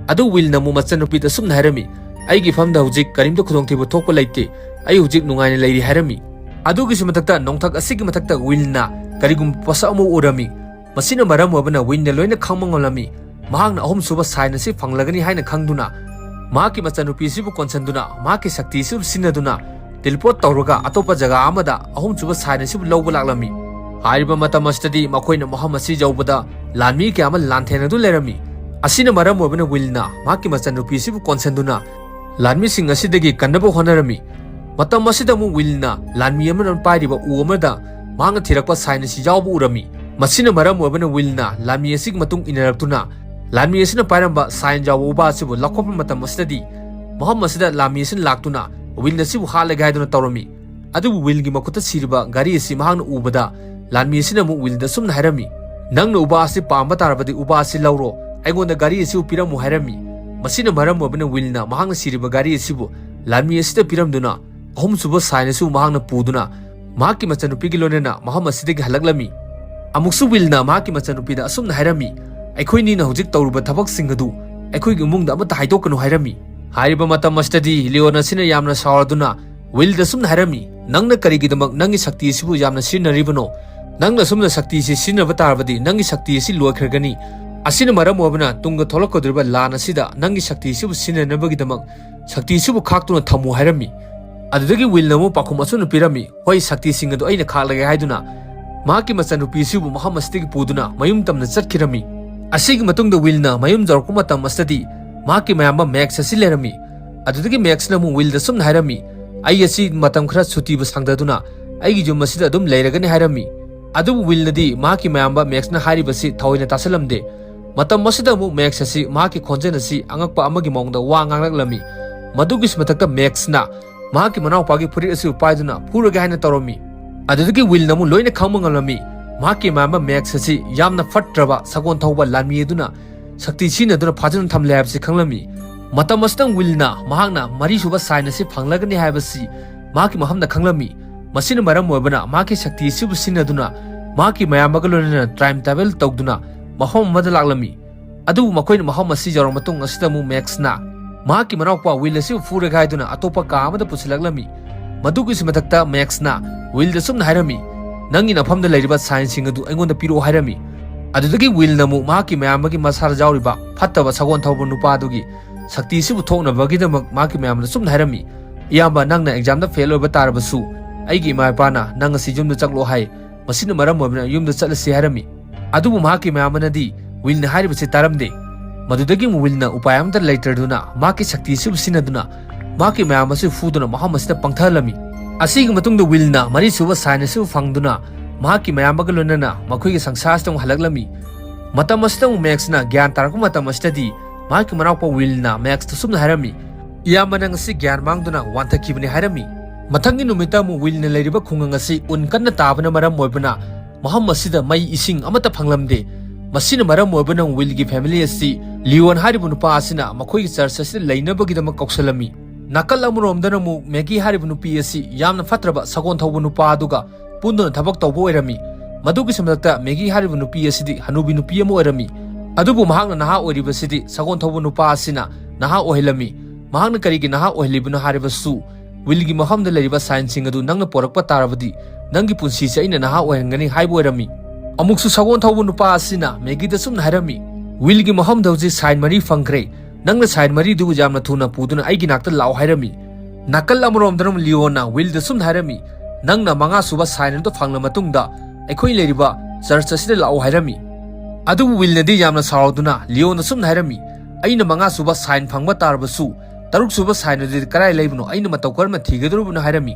ꯑꯗꯨ ꯋꯤꯜꯅ ꯑꯃꯨꯛ ꯃꯆꯟꯅꯨꯄꯤꯗ ꯑꯁꯨꯝꯅ ꯍꯥꯏꯔꯝꯃꯤ, "ꯑꯩꯒꯤ ꯐꯝꯗ ꯍꯧꯖꯤꯛ ꯀꯔꯤꯝꯇ ꯈꯨꯗꯣꯡꯊꯤꯕ ꯊꯣꯛꯄ ꯂꯩꯇꯦ꯫ ꯑꯩ ꯍꯧꯖꯤꯛ ꯅꯨꯡꯉꯥꯏꯅ ꯂꯩꯔꯤ" ꯍꯥꯏꯔꯝꯃꯤ꯫ ꯑꯗꯨꯒꯤꯁꯨ ꯃꯊꯛꯇ ꯅꯣꯡꯊꯛ ꯑꯁꯤꯒꯤ ꯃꯊꯛꯇ ꯋꯤꯜꯅ ꯀꯔꯤꯒꯨꯝꯕ ꯄꯣꯠꯁꯛ ꯑꯃ ꯎꯔꯝꯃꯤ꯫ ꯃꯁꯤꯅ ꯃꯔꯝ ꯑꯣꯏꯕꯅ ꯋꯤꯟꯅ ꯂꯣꯏꯅ ꯈꯪꯕ ꯉꯝꯂꯝꯃꯤ꯫ ꯃꯍꯥꯛꯅ ꯑꯍꯨꯝꯁꯨꯕ ꯁꯥꯏꯟ ꯑꯁꯤ ꯐꯪꯂꯒꯅꯤ ꯍꯥꯏꯅ ꯈꯪꯗꯨꯅ ꯃꯍꯥꯛꯀꯤ ꯃꯆꯟꯅꯨꯄꯤ ꯑꯁꯤꯕꯨ ꯀꯣꯟꯁꯤꯟꯗꯨꯅ ꯃꯍꯥꯛꯀꯤ ꯁꯛꯇꯤ ꯑꯁꯤꯕꯨ ꯁꯤꯖꯤꯟꯅꯗꯨꯅ ꯇꯦꯂꯤꯄꯣꯔꯠ ꯇꯧꯔꯒ ꯑꯇꯣꯞꯄ ꯖꯒꯥ ꯑꯃꯗ ꯑꯍꯨꯝꯁꯨꯕ ꯁꯥꯏꯟ ꯑꯁꯤꯕꯨ ꯂꯧꯕ ꯂꯥꯛꯂꯝꯃꯤ꯫ ꯍꯥꯏꯔꯤꯕ ꯃꯇꯝ ꯑꯁꯤꯗꯗꯤ ꯃꯈꯣꯏꯅ ꯃꯐꯝ ꯑꯁꯤ ꯌꯧꯕꯗ ꯂꯥꯟꯃꯤ ꯀꯌꯥ ꯑꯃ ꯂꯥꯟꯊꯦꯡꯅꯗꯨꯅ ꯂꯩꯔꯝꯃꯤ꯫ ꯑꯁꯤꯅ ꯃꯔꯝ ꯑꯣꯏꯕꯅ ꯋꯤꯜꯅ ꯃꯍꯥꯛꯀꯤ ꯃꯆꯟꯅꯨꯄꯤ ꯑꯁꯤꯕꯨ ꯀꯣꯟꯁꯤꯟꯗꯨꯅ ꯂꯥꯟꯃꯤꯁꯤꯡ ꯑꯁꯤꯗꯒꯤ ꯀꯟꯅꯕ ꯍꯣꯠꯅꯔꯝꯃꯤ꯫ ꯃꯇꯝ ꯑꯁꯤꯗ ꯑꯃꯨꯛ ꯋꯤꯜꯅ ꯂꯥꯟꯃꯤ ꯑꯃꯅ ꯄꯥꯏꯔꯤꯕ ꯎ ꯑꯃꯗ ꯃꯍꯥꯛꯅ ꯊꯤꯔꯛꯄ ꯁꯥꯏꯟ ꯑꯁꯤ ꯌꯥꯎꯕ ꯎꯔꯝꯃꯤ꯫ ꯃꯁꯤꯅ ꯃꯔꯝ ꯑꯣꯏꯕꯅ ꯋꯤꯜꯅ ꯂꯥꯟꯃꯤ ꯑꯁꯤꯒꯤ ꯃꯇꯨꯡ ꯏꯟꯅꯔꯛꯇꯨꯅ ꯂꯥꯟꯃꯤ ꯑꯁꯤꯅ ꯄꯥꯏꯔꯝꯕ ꯁꯥꯏꯟ ꯌꯥꯎꯕ ꯎꯕꯥ ꯑꯁꯤꯕꯨ ꯂꯧꯈꯠꯄ ꯃꯇꯝ ꯑꯁꯤꯗꯗꯤ ꯃꯐꯝ ꯑꯁꯤꯗ ꯂꯥꯟꯃꯤ ꯑꯁꯤꯅ ꯂꯥꯛꯇꯨꯅ ꯋꯤꯜ ꯑꯁꯤꯕꯨ ꯍꯥꯠꯂꯒꯦ ꯍꯥꯏꯗꯨꯅ ꯇꯧꯔꯝꯃꯤ꯫ ꯑꯗꯨꯕꯨ ꯋꯤꯜꯒꯤ ꯃꯈꯨꯠꯇ ꯁꯤꯔꯤꯕ ꯘꯔꯤ ꯑꯁꯤ ꯃꯍꯥꯛꯅ ꯎꯕꯗ ꯂꯥꯟꯃꯤ ꯑꯁꯤꯅ ꯑꯃꯨꯛ ꯋꯤꯜꯗ ꯑꯁꯨꯝꯅ ꯍꯥꯏꯔꯝꯃꯤ, "ꯅꯪꯅ ꯎꯕꯥ ꯑꯁꯤ ꯄꯥꯝꯕ ꯇꯥꯔꯕꯗꯤ ꯎꯕꯥ ꯑꯁꯤ ꯂꯧꯔꯣ, ꯑꯩꯉꯣꯟꯗ ꯒꯥꯔꯤ ꯑꯁꯤꯕꯨ ꯄꯤꯔꯝꯃꯨ" ꯍꯥꯏꯔꯝꯃꯤ꯫ ꯃꯁꯤꯅ ꯃꯔꯝ ꯑꯣꯏꯕꯅ ꯋꯤꯜꯅ ꯃꯍꯥꯛꯅ ꯁꯤꯔꯤꯕ ꯒꯥꯔꯤ ꯑꯁꯤꯕꯨ ꯂꯥꯟꯃꯤ ꯑꯁꯤꯗ ꯄꯤꯔꯝꯗꯨꯅ, ꯑꯍꯨꯝꯁꯨꯕ ꯁꯥꯏꯟ ꯑꯁꯤꯕꯨ ꯃꯍꯥꯛꯅ ꯄꯨꯗꯨꯅ ꯃꯍꯥꯛꯀꯤ ꯃꯆꯟꯅꯨꯄꯤꯒꯤ ꯂꯣꯏꯅꯅ ꯃꯐꯝ ꯑꯁꯤꯗꯒꯤ ꯍꯜꯂꯛꯂꯝꯃꯤ꯫ ꯑꯃꯨꯛꯁꯨ ꯋꯤꯜꯅ ꯃꯍꯥꯛꯀꯤ ꯃꯆꯟꯅꯨꯄꯤꯗ ꯑꯁꯨꯝꯅ ꯍꯥꯏꯔꯝꯃꯤ, "ꯑꯩꯈꯣꯏꯅꯤꯅ ꯍꯧꯖꯤꯛ ꯇꯧꯔꯤꯕ ꯊꯕꯛꯁꯤꯡ ꯑꯗꯨ ꯑꯩꯈꯣꯏꯒꯤ ꯏꯃꯨꯡꯗ ꯑꯃꯠꯇ ꯍꯥꯏꯗꯣꯛꯀꯅꯨ" ꯍꯥꯏꯔꯝꯃꯤ꯫ ꯍꯥꯏꯔꯤꯕ ꯃꯇꯝ ꯑꯁꯤꯗꯗꯤ ꯂꯤꯑꯣꯟ ꯑꯁꯤꯅ ꯌꯥꯝꯅ ꯁꯥꯎꯔꯗꯨꯅ ꯋꯤꯜꯗ ꯑꯁꯨꯝꯅ ꯍꯥꯏꯔꯝꯃꯤ, "ꯅꯪꯅ ꯀꯔꯤꯒꯤꯗꯃꯛ ꯅꯪꯒꯤ ꯁꯛꯇꯤ ꯑꯁꯤꯕꯨ ꯌꯥꯝꯅ ꯁꯤꯖꯤꯟꯅꯔꯤꯕꯅꯣ? ꯅꯪꯅ ꯑꯁꯨꯝꯅ ꯁꯛꯇꯤ ꯑꯁꯤ ꯁꯤꯖꯤꯟꯅꯕ ꯇꯥꯔꯕꯗꯤ ꯅꯪꯒꯤ ꯁꯛꯇꯤ ꯑꯁꯤ ꯂꯣꯏꯈ꯭ꯔꯒꯅꯤ꯫ ꯑꯁꯤꯅ ꯃꯔꯝ ꯑꯣꯏꯕꯅ ꯇꯨꯡꯗ ꯊꯣꯛꯂꯛꯀꯗꯧꯔꯤꯕ ꯂꯥꯟ ꯑꯁꯤꯗ ꯅꯪꯒꯤ ꯁꯛꯇꯤ ꯑꯁꯤꯕꯨ ꯁꯤꯖꯤꯟꯅꯅꯕꯒꯤꯗꯃꯛ ꯁꯛꯇꯤ ꯑꯁꯤꯕꯨ ꯈꯥꯛꯇꯨꯅ ꯊꯝꯃꯨ" ꯍꯥꯏꯔꯝꯃꯤ꯫ ꯑꯗꯨꯗꯒꯤ ꯋꯤꯜꯅ ꯑꯃꯨꯛ ꯄꯥꯎꯈꯨꯝ ꯑꯁꯨꯝꯅ ꯄꯤꯔꯝꯃꯤ, "ꯍꯣꯏ, ꯁꯛꯇꯤꯁꯤꯡ ꯑꯗꯨ ꯑꯩꯅ ꯈꯥꯛꯂꯒꯦ" ꯍꯥꯏꯗꯨꯅ ꯃꯍꯥꯛꯀꯤ ꯃꯆꯟꯅꯨꯄꯤ ꯑꯁꯤꯕꯨ ꯃꯐꯝ ꯑꯁꯤꯗꯒꯤ ꯄꯨꯗꯨꯅ ꯃꯌꯨꯝ ꯇꯝꯅ ꯆꯠꯈꯤꯔꯝꯃꯤ꯫ ꯑꯁꯤꯒꯤ ꯃꯇꯨꯡꯗ ꯋꯤꯜꯅ ꯃꯌꯨꯝ ꯌꯧꯔꯛꯄ ꯃꯇꯝ ꯑꯁꯤꯗꯗꯤ ꯃꯍꯥꯛꯀꯤ ꯃꯌꯥꯝꯕ ꯃꯦꯛꯁ ꯑꯁꯤ ꯂꯩꯔꯝꯃꯤ꯫ ꯑꯗꯨꯗꯒꯤ ꯃꯦꯛꯁꯅ ꯑꯃꯨꯛ ꯋꯤꯜꯗ ꯑꯁꯨꯝꯅ ꯍꯥꯏꯔꯝꯃꯤ, "ꯑꯩ ꯑꯁꯤ ꯃꯇꯝ ꯈꯔ ꯁꯨꯇꯤꯕꯨ ꯁꯥꯡꯊꯗꯨꯅ ꯑꯩꯒꯤ ꯌꯨꯝ ꯑꯁꯤꯗ ꯑꯗꯨꯝ ꯂꯩꯔꯒꯅꯤ" ꯍꯥꯏꯔꯝꯃꯤ꯫ ꯑꯗꯨꯕꯨ ꯋꯤꯜꯅꯗꯤ ꯃꯍꯥꯛꯀꯤ ꯃꯌꯥꯝꯕ ꯃꯦꯛꯁꯅ ꯍꯥꯏꯔꯤꯕꯁꯤ ꯊꯑꯣꯏꯅ ꯇꯥꯁꯜꯂꯝꯗꯦ꯫ ꯃꯇꯝ ꯑꯁꯤꯗ ꯑꯃꯨꯛ ꯃꯦꯛꯁ ꯑꯁꯤ ꯃꯍꯥꯛꯀꯤ ꯈꯣꯟꯖꯦꯜ ꯑꯁꯤ ꯑꯉꯛꯄ ꯑꯃꯒꯤ ꯃꯑꯣꯡꯗ ꯋꯥ ꯉꯥꯡꯂꯛꯂꯝꯃꯤ꯫ ꯃꯗꯨꯒꯤꯁꯨ ꯃꯊꯛꯇ ꯃꯦꯛꯁꯅ ꯃꯍꯥꯛꯀꯤ ꯃꯅꯥꯎꯄꯥꯒꯤ ꯐꯨꯔꯤꯠ ꯑꯁꯤꯕꯨ ꯄꯥꯏꯗꯨꯅ ꯐꯨꯔꯒꯦ ꯍꯥꯏꯅ ꯇꯧꯔꯝꯃꯤ꯫ ꯑꯗꯨꯗꯒꯤ ꯋꯤꯜꯅ ꯑꯃꯨꯛ ꯂꯣꯏꯅ ꯈꯪꯕ ꯉꯝꯂꯝꯃꯤ꯫ ꯃꯍꯥꯛꯀꯤ ꯃꯌꯥꯝꯕ ꯃꯦꯛꯁ ꯑꯁꯤ ꯌꯥꯝꯅ ꯐꯠꯇ꯭ꯔꯕ ꯁꯒꯣꯜ ꯊꯧꯕ ꯂꯥꯟꯃꯤ ꯑꯗꯨꯅ ꯁꯛꯇꯤ ꯁꯤꯖꯤꯟꯅꯗꯨꯅ ꯐꯥꯖꯤꯟꯗꯨꯅ ꯊꯝꯂꯦ ꯍꯥꯏꯕꯁꯤ ꯈꯪꯂꯝꯃꯤ꯫ ꯃꯇꯝ ꯑꯁꯤꯗ ꯋꯤꯜꯅ ꯃꯍꯥꯛꯅ ꯃꯔꯤꯁꯨꯕ ꯁꯥꯏꯟ ꯑꯁꯤ ꯐꯪꯂꯒꯅꯤ ꯍꯥꯏꯕꯁꯤ ꯃꯍꯥꯛꯀꯤ ꯃꯐꯝꯗ ꯈꯪꯂꯝꯃꯤ꯫ ꯃꯁꯤꯅ ꯃꯔꯝ ꯑꯣꯏꯕꯅ ꯃꯍꯥꯛꯀꯤ ꯁꯛꯇꯤ ꯑꯁꯤꯕꯨ ꯁꯤꯖꯤꯟꯅꯗꯨꯅ ꯃꯍꯥꯛꯀꯤ ꯃꯌꯥꯝꯕꯒ ꯂꯣꯏꯅꯅ ꯇꯥꯏꯝ ꯇ꯭ꯔꯥꯚꯦꯜ ꯇꯧꯗꯨꯅ ꯃꯐꯝ ꯑꯃꯗ ꯂꯥꯛꯂꯝꯃꯤ꯫ ꯑꯗꯨꯕꯨ ꯃꯈꯣꯏꯅ ꯃꯐꯝ ꯑꯁꯤ ꯌꯧꯔꯕ ꯃꯇꯨꯡ ꯑꯁꯤꯗ ꯑꯃꯨꯛ ꯃꯦꯛꯁꯅ ꯃꯍꯥꯛꯀꯤ ꯃꯅꯥꯎꯄꯥ ꯋꯤꯜ ꯑꯁꯤꯕꯨ ꯐꯨꯔꯒꯦ ꯍꯥꯏꯗꯨꯅ ꯑꯇꯣꯞꯄ ꯀꯥ ꯑꯃꯗ ꯄꯨꯁꯤꯜꯂꯛꯂꯝꯃꯤ꯫ ꯃꯗꯨꯒꯤꯁꯨ ꯃꯊꯛꯇ ꯃꯦꯛꯁꯅ ꯋꯤꯜꯗ ꯑꯁꯨꯝꯅ ꯍꯥꯏꯔꯝꯃꯤ, "ꯅꯪꯒꯤ ꯅꯐꯝꯗ ꯂꯩꯔꯤꯕ ꯁꯥꯏꯟꯁꯤꯡ ꯑꯗꯨ ꯑꯩꯉꯣꯟꯗ ꯄꯤꯔꯛꯑꯣ" ꯍꯥꯏꯔꯝꯃꯤ꯫ ꯑꯗꯨꯗꯒꯤ ꯋꯤꯜꯅ ꯑꯃꯨꯛ ꯃꯍꯥꯛꯀꯤ ꯃꯌꯥꯝꯕꯒꯤ ꯃꯁꯥꯗ ꯌꯥꯎꯔꯤꯕ ꯐꯠꯇꯕ ꯁꯒꯣꯜ ꯊꯧꯕ ꯅꯨꯄꯥ ꯑꯗꯨꯒꯤ ꯁꯛꯇꯤ ꯑꯁꯤꯕꯨ ꯊꯣꯛꯅꯕꯒꯤꯗꯃꯛ ꯃꯍꯥꯛꯀꯤ ꯃꯌꯥꯝꯕꯗ ꯑꯁꯨꯝꯅ ꯍꯥꯏꯔꯝꯃꯤ, "ꯏꯌꯥꯝꯕ, ꯅꯪꯅ ꯑꯦꯛꯖꯥꯝꯗ ꯐꯦꯜ ꯑꯣꯏꯕ ꯇꯥꯔꯕꯁꯨ ꯑꯩꯒꯤ ꯏꯃꯥ ꯏꯄꯥꯅ ꯅꯪ ꯑꯁꯤ ꯌꯨꯝꯗ ꯆꯠꯂꯣ ꯍꯥꯏ꯫ ꯃꯁꯤꯅ ꯃꯔꯝ ꯑꯣꯏꯕꯅ ꯌꯨꯝꯗ ꯆꯠꯂꯁꯤ" ꯍꯥꯏꯔꯝꯃꯤ꯫ ꯑꯗꯨꯕꯨ ꯃꯍꯥꯛꯀꯤ ꯃꯌꯥꯝꯕꯅꯗꯤ ꯋꯤꯜꯅ ꯍꯥꯏꯔꯤꯕꯁꯤ ꯇꯥꯔꯝꯗꯦ꯫ ꯃꯗꯨꯗꯒꯤ ꯑꯃꯨꯛ ꯋꯤꯜꯅ ꯎꯄꯥꯏ ꯑꯃꯠꯇ ꯂꯩꯇ꯭ꯔꯗꯨꯅ ꯃꯍꯥꯛꯀꯤ ꯁꯛꯇꯤ ꯑꯁꯤꯕꯨ ꯁꯤꯖꯤꯟꯅꯗꯨꯅ ꯃꯍꯥꯛꯀꯤ ꯃꯌꯥꯝꯕ ꯑꯁꯤ ꯐꯨꯗꯨꯅ ꯃꯐꯝ ꯑꯁꯤꯗ ꯄꯪꯊꯍꯜꯂꯝꯃꯤ꯫ ꯑꯁꯤꯒꯤ ꯃꯇꯨꯡꯗ ꯋꯤꯜꯅ ꯃꯔꯤꯁꯨꯕ ꯁꯥꯏꯟ ꯑꯁꯤꯕꯨ ꯐꯪꯗꯨꯅ ꯃꯍꯥꯛꯀꯤ ꯃꯌꯥꯝꯕꯒ ꯂꯣꯏꯅꯅ ꯃꯈꯣꯏꯒꯤ ꯁꯪꯁꯥꯔꯁꯤꯗ ꯑꯃꯨꯛ ꯍꯜꯂꯛꯂꯝꯃꯤ꯫ ꯃꯇꯝ ꯑꯁꯤꯗ ꯑꯃꯨꯛ ꯃꯦꯛꯁꯅ ꯒ꯭ꯌꯥꯟ ꯇꯥꯔꯛꯄ ꯃꯇꯝ ꯑꯁꯤꯗꯗꯤ ꯃꯍꯥꯛꯀꯤ ꯃꯅꯥꯎꯄꯥ ꯋꯤꯜꯅ ꯃꯦꯛꯁꯇ ꯁꯨꯝꯅ ꯍꯥꯏꯔꯝꯃꯤ, "ꯏꯌꯥꯝꯕ, ꯅꯪ ꯑꯁꯤ ꯒ꯭ꯌꯥꯟ ꯃꯥꯡꯗꯨꯅ ꯋꯥꯟꯊꯈꯤꯕꯅꯤ" ꯍꯥꯏꯔꯝꯃꯤ꯫ ꯃꯊꯪꯒꯤ ꯅꯨꯃꯤꯠꯇ ꯑꯃꯨꯛ ꯋꯤꯜꯅ ꯂꯩꯔꯤꯕ ꯈꯨꯡꯒꯪ ꯑꯁꯤ ꯎꯟ ꯀꯟꯅ ꯇꯥꯕꯅ ꯃꯔꯝ ꯑꯣꯏꯕꯅ ꯃꯐꯝ ꯑꯁꯤꯗ ꯃꯩ ꯏꯁꯤꯡ ꯑꯃꯠꯇ ꯐꯪꯂꯝꯗꯦ꯫ ꯃꯁꯤꯅ ꯃꯔꯝ ꯑꯣꯏꯕꯅ ꯋꯤꯜꯒꯤ ꯐꯦꯃꯤꯂꯤ ꯑꯁꯤ ꯂꯤꯌꯣꯟ ꯍꯥꯏꯔꯤꯕ ꯅꯨꯄꯥ ꯑꯁꯤꯅ ꯃꯈꯣꯏꯒꯤ ꯆꯔꯆ ꯑꯁꯤꯗ ꯂꯩꯅꯕꯒꯤꯗꯃꯛ ꯀꯧꯁꯜꯂꯝꯃꯤ꯫ ꯅꯥꯀꯜ ꯑꯃꯔꯣꯝꯗꯅ ꯑꯃꯨꯛ ꯃꯦꯒꯤ ꯍꯥꯏꯔꯤꯕ ꯅꯨꯄꯤ ꯑꯁꯤ ꯌꯥꯝꯅ ꯐꯠꯇ꯭ꯔꯕ ꯁꯒꯣꯜ ꯊꯧꯕ ꯅꯨꯄꯥ ꯑꯗꯨꯒ ꯄꯨꯟꯗꯨꯅ ꯊꯕꯛ ꯇꯧꯕ ꯑꯣꯏꯔꯝꯃꯤ꯫ ꯃꯗꯨꯒꯤꯁꯨ ꯃꯊꯛꯇ ꯃꯦꯒꯤ ꯍꯥꯏꯔꯤꯕ ꯅꯨꯄꯤ ꯑꯁꯤꯗꯤ ꯍꯅꯨꯕꯤ ꯅꯨꯄꯤ ꯑꯃ ꯑꯣꯏꯔꯝꯃꯤ꯫ ꯑꯗꯨꯕꯨ ꯃꯍꯥꯛꯅ ꯅꯍꯥ ꯑꯣꯏꯔꯤꯕꯁꯤꯗꯤ ꯁꯒꯣꯜ ꯊꯧꯕ ꯅꯨꯄꯥ ꯑꯁꯤꯅ ꯅꯍꯥ ꯑꯣꯏꯍꯜꯂꯝꯃꯤ꯫ ꯃꯍꯥꯛꯅ ꯀꯔꯤꯒꯤ ꯅꯍꯥ ꯑꯣꯏꯍꯜꯂꯤꯕꯅꯣ ꯍꯥꯏꯔꯕꯁꯨ, ꯋꯤꯜꯒꯤ ꯃꯐꯝꯗ ꯂꯩꯔꯤꯕ ꯁꯥꯏꯟꯁꯤꯡ ꯑꯗꯨ ꯅꯪꯅ ꯄꯣꯔꯛꯄ ꯇꯥꯔꯕꯗꯤ, ꯅꯪꯒꯤ ꯄꯨꯟꯁꯤꯁꯦ ꯑꯩꯅ ꯅꯍꯥ ꯑꯣꯏꯍꯟꯒꯅꯤ ꯍꯥꯏꯕ ꯑꯣꯏꯔꯝꯃꯤ꯫ ꯑꯃꯨꯛꯁꯨ ꯁꯒꯣꯜ ꯊꯧꯕ ꯅꯨꯄꯥ ꯑꯁꯤꯅ ꯃꯦꯒꯤꯗ ꯁꯨꯝꯅ ꯍꯥꯏꯔꯝꯃꯤ, "ꯋꯤꯜꯒꯤ ꯃꯐꯝꯗ ꯍꯧꯖꯤꯛ ꯁꯥꯏꯟ ꯃꯔꯤ ꯐꯪꯈ꯭ꯔꯦ꯫ ꯅꯪꯅ ꯁꯥꯏꯟ ꯃꯔꯤꯗꯨ ꯌꯥꯝꯅ ꯊꯨꯅ ꯄꯨꯗꯨꯅ ꯑꯩꯒꯤ ꯅꯥꯛꯇ ꯂꯥꯛꯑꯣ" ꯍꯥꯏꯔꯝꯃꯤ꯫ ꯅꯥꯀꯜ ꯑꯃꯔꯣꯝꯗꯅ ꯂꯤꯌꯣꯅ ꯋꯤꯜꯗ ꯁꯨꯝꯅ ꯍꯥꯏꯔꯝꯃꯤ, "ꯅꯪꯅ ꯃꯉꯥ ꯁꯨꯕ ꯁꯥꯏꯟ ꯑꯗꯨ ꯐꯪꯂ ꯃꯇꯨꯡꯗ ꯑꯩꯈꯣꯏ ꯂꯩꯔꯤꯕ ꯆꯔꯆ ꯑꯁꯤꯗ ꯂꯥꯛꯑꯣ" ꯍꯥꯏꯔꯝꯃꯤ꯫ ꯑꯗꯨꯕꯨ ꯋꯤꯜꯅꯗꯤ ꯌꯥꯝꯅ ꯁꯥꯎꯔꯗꯨꯅ ꯂꯤꯌꯣꯅ ꯁꯨꯝꯅ ꯍꯥꯏꯔꯝꯃꯤ, "ꯑꯩꯅ ꯃꯉꯥ ꯁꯨꯕ ꯁꯥꯏꯟ ꯐꯪꯕ ꯇꯥꯔꯕꯁꯨ, ꯇꯔꯨꯛ ꯁꯨꯕ ꯁꯥꯏꯟ ꯑꯗꯨꯗꯤ ꯀꯗꯥꯏ ꯂꯩꯕꯅꯣ? ꯑꯩꯅ ꯃꯇꯧ ꯀꯔꯝꯅ ꯊꯤꯒꯗꯧꯔꯤꯕꯅꯣ?" ꯍꯥꯏꯔꯝꯃꯤ꯫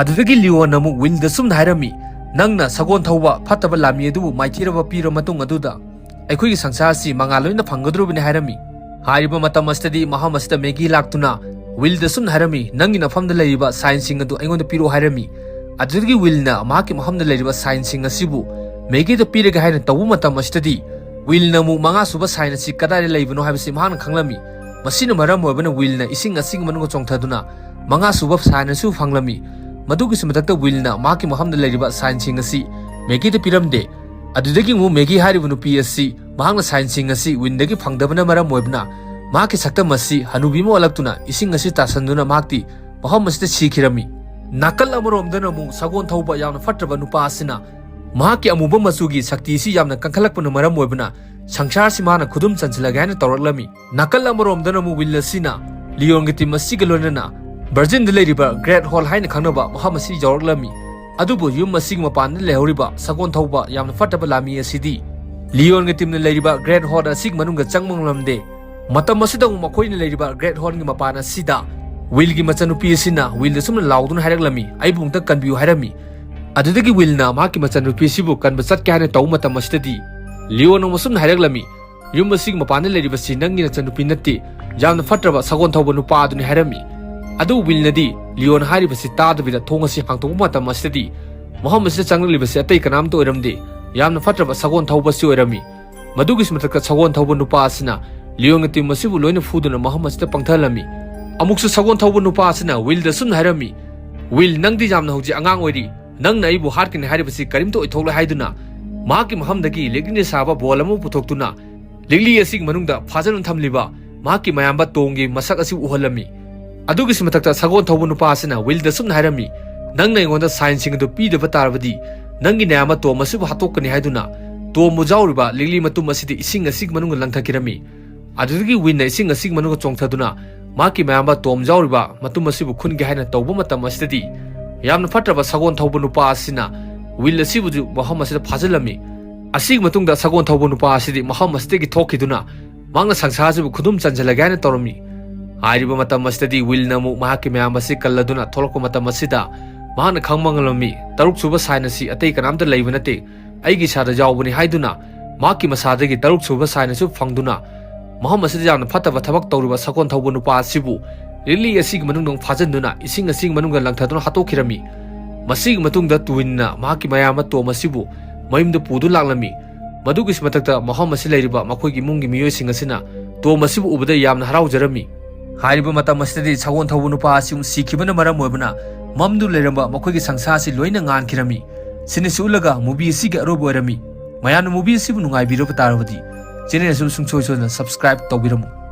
ꯑꯗꯨꯗꯒꯤ ꯂꯤꯌꯣꯟꯅ ꯑꯃꯨꯛ ꯋꯤꯜꯗ ꯁꯨꯝꯅ ꯍꯥꯏꯔꯝꯃꯤ, "ꯅꯪꯅ ꯁꯒꯣꯜ ꯊꯧꯕ ꯐꯠꯇꯕ ꯂꯥꯃꯤ ꯑꯗꯨꯕꯨ ꯃꯥꯏꯊꯤꯔꯕ ꯄꯤꯔ ꯃꯇꯨꯡ ꯑꯗꯨꯗ ꯑꯩꯈꯣꯏꯒꯤ ꯁꯪꯁꯥꯔ ꯑꯁꯤ ꯃꯉꯥꯜ ꯂꯣꯏꯅ ꯐꯪꯒꯗꯧꯔꯤꯕꯅꯤ" ꯍꯥꯏꯔꯝꯃꯤ꯫ ꯍꯥꯏꯔꯤꯕ ꯃꯇꯝ ꯑꯁꯤꯗꯗꯤ ꯃꯐꯝ ꯑꯁꯤꯗ ꯃꯦꯒꯤ ꯂꯥꯛꯇꯨꯅ ꯋꯤꯜꯗ ꯁꯨꯝꯅ ꯍꯥꯏꯔꯝꯃꯤ, "ꯅꯪꯒꯤ ꯅꯐꯝꯗ ꯂꯩꯔꯤꯕ ꯁꯥꯏꯟꯁꯤꯡ ꯑꯗꯨ ꯑꯩꯉꯣꯟꯗ ꯄꯤꯔꯛꯑꯣ" ꯍꯥꯏꯔꯝꯃꯤ꯫ ꯑꯗꯨꯗꯒꯤ ꯋꯤꯜꯅ ꯃꯍꯥꯛꯀꯤ ꯃꯐꯝꯗ ꯂꯩꯔꯤꯕ ꯁꯥꯏꯟꯁꯤꯡ ꯑꯁꯤꯕꯨ ꯃꯦꯒꯤꯗ ꯄꯤꯔꯒꯦ ꯍꯥꯏꯅ ꯇꯧꯕ ꯃꯇꯝ ꯑꯁꯤꯗꯗꯤ ꯋꯤꯜꯅ ꯑꯃꯨꯛ ꯃꯉꯥ ꯁꯨꯕ ꯁꯥꯏꯟ ꯑꯁꯤ ꯀꯗꯥꯏꯗ ꯂꯩꯕꯅꯣ ꯍꯥꯏꯕꯁꯤ ꯃꯍꯥꯛꯅ ꯈꯪꯂꯝꯃꯤ꯫ ꯃꯁꯤꯅ ꯃꯔꯝ ꯑꯣꯏꯕꯅ ꯋꯤꯜꯅ ꯏꯁꯤꯡ ꯑꯁꯤꯒꯤ ꯃꯅꯨꯡꯗ ꯆꯣꯡꯊꯗꯨꯅ ꯃꯉꯥ ꯁꯨꯕ ꯁꯥꯏꯟ ꯑꯁꯤꯕꯨ ꯐꯪꯂꯝꯃꯤ꯫ ꯃꯗꯨꯒꯤꯁꯨ ꯃꯊꯛꯇ ꯋꯤꯜꯅ ꯃꯍꯥꯛꯀꯤ ꯃꯐꯝꯗ ꯂꯩꯔꯤꯕ ꯁꯥꯏꯟꯁꯤꯡ ꯑꯁꯤ ꯃꯦꯒꯤꯗ ꯄꯤꯔꯝꯗꯦ꯫ ꯑꯗꯨꯗꯒꯤ ꯑꯃꯨꯛ ꯃꯦꯒꯤ ꯍꯥꯏꯔꯤꯕ ꯅꯨꯄꯤ ꯑꯁꯤ ꯃꯍꯥꯛꯅ ꯁꯥꯏꯟꯁꯤꯡ ꯑꯁꯤ ꯋꯤꯟꯗꯒꯤ ꯐꯪꯗꯕꯅ ꯃꯔꯝ ꯑꯣꯏꯕꯅ ꯃꯍꯥꯛꯀꯤ ꯁꯛꯇꯝ ꯑꯁꯤ ꯍꯅꯨꯕꯤ ꯑꯃ ꯑꯣꯜꯂꯛꯇꯨꯅ ꯏꯁꯤꯡ ꯑꯁꯤ ꯇꯥꯁꯟꯗꯨꯅ ꯃꯍꯥꯛꯇꯤ ꯃꯐꯝ ꯑꯁꯤꯗ ꯁꯤꯈꯤꯔꯝꯃꯤ꯫ ꯅꯥꯀꯜ ꯑꯃꯔꯣꯝꯗꯅ ꯑꯃꯨꯛ ꯁꯒꯣꯜ ꯊꯧꯕ ꯌꯥꯝꯅ ꯐꯠꯇ꯭ꯔꯕ ꯅꯨꯄꯥ ꯑꯁꯤꯅ ꯃꯍꯥꯛꯀꯤ ꯑꯃꯨꯕ ꯃꯆꯨꯒꯤ ꯁꯛꯇꯤ ꯑꯁꯤ ꯌꯥꯝꯅ ꯀꯟꯈꯠꯂꯛꯄꯅ ꯃꯔꯝ ꯑꯣꯏꯕꯅ ꯁꯪꯁꯥꯔꯁꯤ ꯃꯥꯅ ꯈꯨꯗꯨꯝ ꯆꯟꯁꯤꯜꯂꯒꯦ ꯍꯥꯏꯅ ꯇꯧꯔꯛꯂꯝꯃꯤ꯫ ꯅꯥꯀꯜ ꯑꯃꯔꯣꯝꯗꯅ ꯑꯃꯨꯛ ꯋꯤꯜ ꯑꯁꯤꯅ ꯂꯤꯌꯣꯟꯒꯤ ꯇꯤꯝ ꯑꯁꯤꯒ ꯂꯣꯏꯅꯅ ꯕꯔꯖꯤꯟꯗ ꯂꯩꯔꯤꯕ ꯒ꯭ꯔꯦꯠ ꯍꯣꯜ ꯍꯥꯏꯅ ꯈꯪꯅꯕ ꯃꯐꯝ ꯑꯁꯤ ꯌꯧꯔꯛꯂꯝꯃꯤ꯫ ꯑꯗꯨꯕꯨ ꯌꯨꯝ ꯑꯁꯤꯒꯤ ꯃꯄꯥꯟꯗ ꯂꯩꯍꯧꯔꯤꯕ ꯁꯒꯣꯜ ꯊꯧꯕ ꯌꯥꯝꯅ ꯐꯠꯇꯕ ꯂꯥꯃꯤ ꯑꯁꯤꯗꯤ ꯂꯤꯌꯣꯟꯒꯤ ꯇꯤꯝꯅ ꯂꯩꯔꯤꯕ ꯒ꯭ꯔꯦꯠ ꯍꯣꯜ ꯑꯁꯤꯒꯤ ꯃꯅꯨꯡꯗ ꯆꯪꯕ ꯉꯝꯂꯝꯗꯦ꯫ ꯃꯇꯝ ꯑꯁꯤꯗ ꯑꯃꯨꯛ ꯃꯈꯣꯏꯅ ꯂꯩꯔꯤꯕ ꯒ꯭ꯔꯦꯠ ꯍꯣꯜꯒꯤ ꯃꯄꯥꯟ ꯑꯁꯤꯗ ꯋꯤꯜꯒꯤ ꯃꯆꯟꯅꯨꯄꯤ ꯑꯁꯤꯅ ꯋꯤꯜꯗ ꯁꯨꯝꯅ ꯂꯥꯎꯗꯨꯅ ꯍꯥꯏꯔꯛꯂꯝꯃꯤ, "ꯑꯩꯕꯨ ꯑꯃꯨꯛꯇ ꯀꯟꯕꯤꯌꯨ" ꯍꯥꯏꯔꯝꯃꯤ꯫ ꯑꯗꯨꯗꯒꯤ ꯋꯤꯜꯅ ꯃꯍꯥꯛꯀꯤ ꯃꯆꯟꯅꯨꯄꯤ ꯑꯁꯤꯕꯨ ꯀꯟꯕ ꯆꯠꯀꯦ ꯍꯥꯏꯅ ꯇꯧꯕ ꯃꯇꯝ ꯑꯁꯤꯗꯗꯤ ꯂꯤꯌꯣꯟ ꯑꯃꯨꯛ ꯁꯨꯝꯅ ꯍꯥꯏꯔꯛꯂꯝꯃꯤ, "ꯌꯨꯝ ꯑꯁꯤꯒꯤ ꯃꯄꯥꯟꯗ ꯂꯩꯔꯤꯕꯁꯤ ꯅꯪꯒꯤ ꯅꯆꯟꯅꯨꯄꯤ ꯅꯠꯇꯦ, ꯌꯥꯝꯅ ꯐꯠꯇ꯭ꯔꯕ ꯁꯒꯣꯜ ꯊꯧꯕ ꯅꯨꯄꯥ ꯑꯗꯨꯅꯤ" ꯍꯥꯏꯔꯝꯃꯤ꯫ ꯑꯗꯨꯕꯨ ꯋꯤꯜꯅꯗꯤ ꯂꯤꯌꯣꯟ ꯍꯥꯏꯔꯤꯕꯁꯤ ꯇꯥꯗꯕꯤꯗ ꯊꯣꯡ ꯑꯁꯤ ꯍꯥꯡꯇꯣꯛꯄ ꯃꯇꯝ ꯑꯁꯤꯗꯗꯤ ꯃꯐꯝ ꯑꯁꯤꯗ ꯆꯪꯂꯛꯂꯤꯕꯁꯤ ꯑꯇꯩ ꯀꯅꯥꯝꯇ ꯑꯣꯏꯔꯝꯗꯦ, ꯌꯥꯝꯅ ꯐꯠꯇ꯭ꯔꯕ ꯁꯒꯣꯜ ꯊꯧꯕꯁꯤ ꯑꯣꯏꯔꯝꯃꯤ꯫ ꯃꯗꯨꯒꯤꯁꯨ ꯃꯊꯛꯇ ꯁꯒꯣꯜ ꯊꯧꯕ ꯅꯨꯄꯥ ꯑꯁꯤꯅ ꯂꯤꯌꯣꯡꯒꯤ ꯇꯤꯝ ꯑꯁꯤꯕꯨ ꯂꯣꯏꯅ ꯐꯨꯗꯨꯅ ꯃꯐꯝ ꯑꯁꯤꯗ ꯄꯪꯊꯍꯜꯂꯝꯃꯤ꯫ ꯑꯃꯨꯛꯁꯨ ꯁꯒꯣꯜ ꯊꯧꯕ ꯅꯨꯄꯥ ꯑꯁꯤꯅ ꯋꯤꯜꯗ ꯑꯁꯨꯝꯅ ꯍꯥꯏꯔꯝꯃꯤ, "ꯋꯤꯜ, ꯅꯪꯗꯤ ꯌꯥꯝꯅ ꯍꯧꯖꯤꯛ ꯑꯉꯥꯡ ꯑꯣꯏꯔꯤ, ꯅꯪꯅ ꯑꯩꯕꯨ ꯍꯥꯠꯀꯅꯤ ꯍꯥꯏꯔꯤꯕꯁꯤ ꯀꯔꯤꯝꯇ ꯑꯣꯏꯊꯣꯛꯂꯣꯏ" ꯍꯥꯏꯗꯨꯅ ꯃꯍꯥꯛꯀꯤ ꯃꯐꯝꯗꯒꯤ ꯂꯤꯛꯂꯤꯅ ꯁꯥꯕ ꯕꯣꯜ ꯑꯃ ꯄꯨꯊꯣꯛꯇꯨꯅ ꯂꯤꯛꯂꯤ ꯑꯁꯤꯒꯤ ꯃꯅꯨꯡꯗ ꯐꯥꯖꯤꯟꯗꯨꯅ ꯊꯝꯂꯤꯕ ꯃꯍꯥꯛꯀꯤ ꯃꯌꯥꯝꯕ ꯇꯣꯝꯒꯤ ꯃꯁꯛ ꯑꯁꯤ ꯎꯍꯜꯂꯝꯃꯤ꯫ ꯑꯗꯨꯒꯤꯁꯨ ꯃꯊꯛꯇ ꯁꯒꯣꯜ ꯊꯧꯕ ꯅꯨꯄꯥ ꯑꯁꯤꯅ ꯋꯤꯜꯗ ꯑꯁꯨꯝꯅ ꯍꯥꯏꯔꯝꯃꯤ, "ꯅꯪꯅ ꯑꯩꯉꯣꯟꯗ ꯁꯥꯏꯟꯁꯤꯡ ꯑꯗꯨ ꯄꯤꯗꯕ ꯇꯥꯔꯕꯗꯤ ꯅꯪꯒꯤ ꯅꯌꯥꯝꯕ ꯇꯣꯝ ꯑꯁꯤꯕꯨ ꯍꯥꯠꯇꯣꯛꯀꯅꯤ" ꯍꯥꯏꯗꯨꯅ ꯇꯣꯝꯕꯨ ꯌꯥꯎꯔꯤꯕ ꯂꯤꯛꯂꯤ ꯃꯇꯨꯝ ꯑꯁꯤꯗꯤ ꯏꯁꯤꯡ ꯑꯁꯤꯒꯤ ꯃꯅꯨꯡꯗ ꯂꯪꯊꯈꯤꯔꯝꯃꯤ꯫ ꯑꯗꯨꯗꯒꯤ ꯋꯤꯟꯅ ꯏꯁꯤꯡ ꯑꯁꯤꯒꯤ ꯃꯅꯨꯡꯗ ꯆꯣꯡꯊꯗꯨꯅ ꯃꯍꯥꯛꯀꯤ ꯃꯌꯥꯝꯕ ꯇꯣꯝ ꯌꯥꯎꯔꯤꯕ ꯃꯇꯨꯝ ꯑꯁꯤꯕꯨ ꯈꯨꯟꯒꯦ ꯍꯥꯏꯅ ꯇꯧꯕ ꯃꯇꯝ ꯑꯁꯤꯗꯗꯤ ꯌꯥꯝꯅ ꯐꯠꯇ꯭ꯔꯕ ꯁꯒꯣꯜ ꯊꯧꯕ ꯅꯨꯄꯥ ꯑꯁꯤꯅ ꯋꯤꯜ ꯑꯁꯤꯕꯨꯁꯨ ꯃꯐꯝ ꯑꯁꯤꯗ ꯐꯥꯖꯤꯜꯂꯝꯃꯤ꯫ ꯑꯁꯤꯒꯤ ꯃꯇꯨꯡꯗ ꯁꯒꯣꯜ ꯊꯧꯕ ꯅꯨꯄꯥ ꯑꯁꯤꯗꯤ ꯃꯐꯝ ꯑꯁꯤꯗꯒꯤ ꯊꯣꯛꯈꯤꯗꯨꯅ ꯃꯍꯥꯛꯅ ꯁꯪꯁꯥꯔ ꯑꯁꯤꯕꯨ ꯈꯨꯗꯨꯝ ꯆꯟꯁꯤꯜꯂꯒꯦ ꯍꯥꯏꯅ ꯇꯧꯔꯝꯃꯤ꯫ ꯍꯥꯏꯔꯤꯕ ꯃꯇꯝ ꯑꯁꯤꯗꯗꯤ ꯋꯤꯜꯅ ꯑꯃꯨꯛ ꯃꯍꯥꯛꯀꯤ ꯃꯌꯥꯝꯕ ꯑꯁꯤ ꯀꯜꯂꯗꯨꯅ ꯊꯣꯛꯂꯛꯄ ꯃꯇꯝ ꯑꯁꯤꯗ ꯃꯍꯥꯛꯅ ꯈꯪꯕ ꯉꯝꯂꯝꯃꯤ, ꯇꯔꯨꯛ ꯁꯨꯕ ꯁꯥꯏꯟ ꯑꯁꯤ ꯑꯇꯩ ꯀꯅꯥꯝꯇ ꯂꯩꯕ ꯅꯠꯇꯦ, ꯑꯩꯒꯤ ꯏꯁꯥꯗ ꯌꯥꯎꯕꯅꯤ ꯍꯥꯏꯗꯨꯅ ꯃꯍꯥꯛꯀꯤ ꯃꯁꯥꯗꯒꯤ ꯇꯔꯨꯛ ꯁꯨꯕ ꯁꯥꯏꯟ ꯑꯁꯤ ꯐꯪꯗꯨꯅ ꯃꯐꯝ ꯑꯁꯤꯗ ꯌꯥꯝꯅ ꯐꯠꯇꯕ ꯊꯕꯛ ꯇꯧꯔꯤꯕ ꯁꯒꯣꯜ ꯊꯧꯕ ꯅꯨꯄꯥ ꯑꯁꯤꯕꯨ ꯂꯤꯛꯂꯤ ꯑꯁꯤꯒꯤ ꯃꯅꯨꯡꯗ ꯑꯃꯨꯛ ꯐꯥꯖꯤꯟꯗꯨꯅ ꯏꯁꯤꯡ ꯑꯁꯤꯒꯤ ꯃꯅꯨꯡꯗ ꯂꯪꯊꯗꯨꯅ ꯍꯥꯠꯇꯣꯛꯈꯤꯔꯝꯃꯤ꯫ ꯃꯁꯤꯒꯤ ꯃꯇꯨꯡꯗ ꯇꯨꯋꯤꯟꯅ ꯃꯍꯥꯛꯀꯤ ꯃꯌꯥꯝꯕ ꯇꯣꯝ ꯑꯁꯤꯕꯨ ꯃꯌꯨꯝꯗ ꯄꯨꯗꯨꯅ ꯂꯥꯛꯂꯝꯃꯤ꯫ ꯃꯗꯨꯒꯤꯁꯨ ꯃꯊꯛꯇ ꯃꯐꯝ ꯑꯁꯤ ꯂꯩꯔꯤꯕ ꯃꯈꯣꯏꯒꯤ ꯏꯃꯨꯡꯒꯤ ꯃꯤꯑꯣꯏꯁꯤꯡ ꯑꯁꯤꯅ ꯇꯣꯝ ꯑꯁꯤꯕꯨ ꯎꯕꯗ ꯌꯥꯝꯅ ꯍꯔꯥꯎꯖꯔꯝꯃꯤ꯫ ꯍꯥꯏꯔꯤꯕ ꯃꯇꯝ ꯑꯁꯤꯗꯗꯤ ꯁꯒꯣꯜ ꯊꯧꯕ ꯅꯨꯄꯥ ꯑꯁꯤ ꯑꯃꯨꯛ ꯁꯤꯈꯤꯕꯅ ꯃꯔꯝ ꯑꯣꯏꯕꯅ ꯃꯝꯗꯨꯅ ꯂꯩꯔꯝꯕ ꯃꯈꯣꯏꯒꯤ ꯁꯪꯁꯥꯔ ꯑꯁꯤ ꯂꯣꯏꯅ ꯉꯥꯟꯈꯤꯔꯝꯃꯤ꯫ ꯁꯤꯅꯤꯁꯨ ꯎꯠꯂꯒ ꯃꯨꯚꯤ ꯑꯁꯤꯒꯤ ꯑꯔꯣꯏꯕ ꯑꯣꯏꯔꯝꯃꯤ꯫ ꯃꯌꯥꯝꯅ ꯃꯨꯚꯤ ꯑꯁꯤꯕꯨ ꯅꯨꯡꯉꯥꯏꯕꯤꯔꯕ ꯇꯥꯔꯕꯗꯤ ꯆꯦꯅꯦꯜ ꯑꯁꯤꯕꯨ ꯁꯨꯡꯁꯣꯏ ꯁꯣꯏꯗꯅ ꯁꯕꯁꯀ꯭ꯔꯥꯏꯕ ꯇꯧꯕꯤꯔꯝꯃꯨ꯫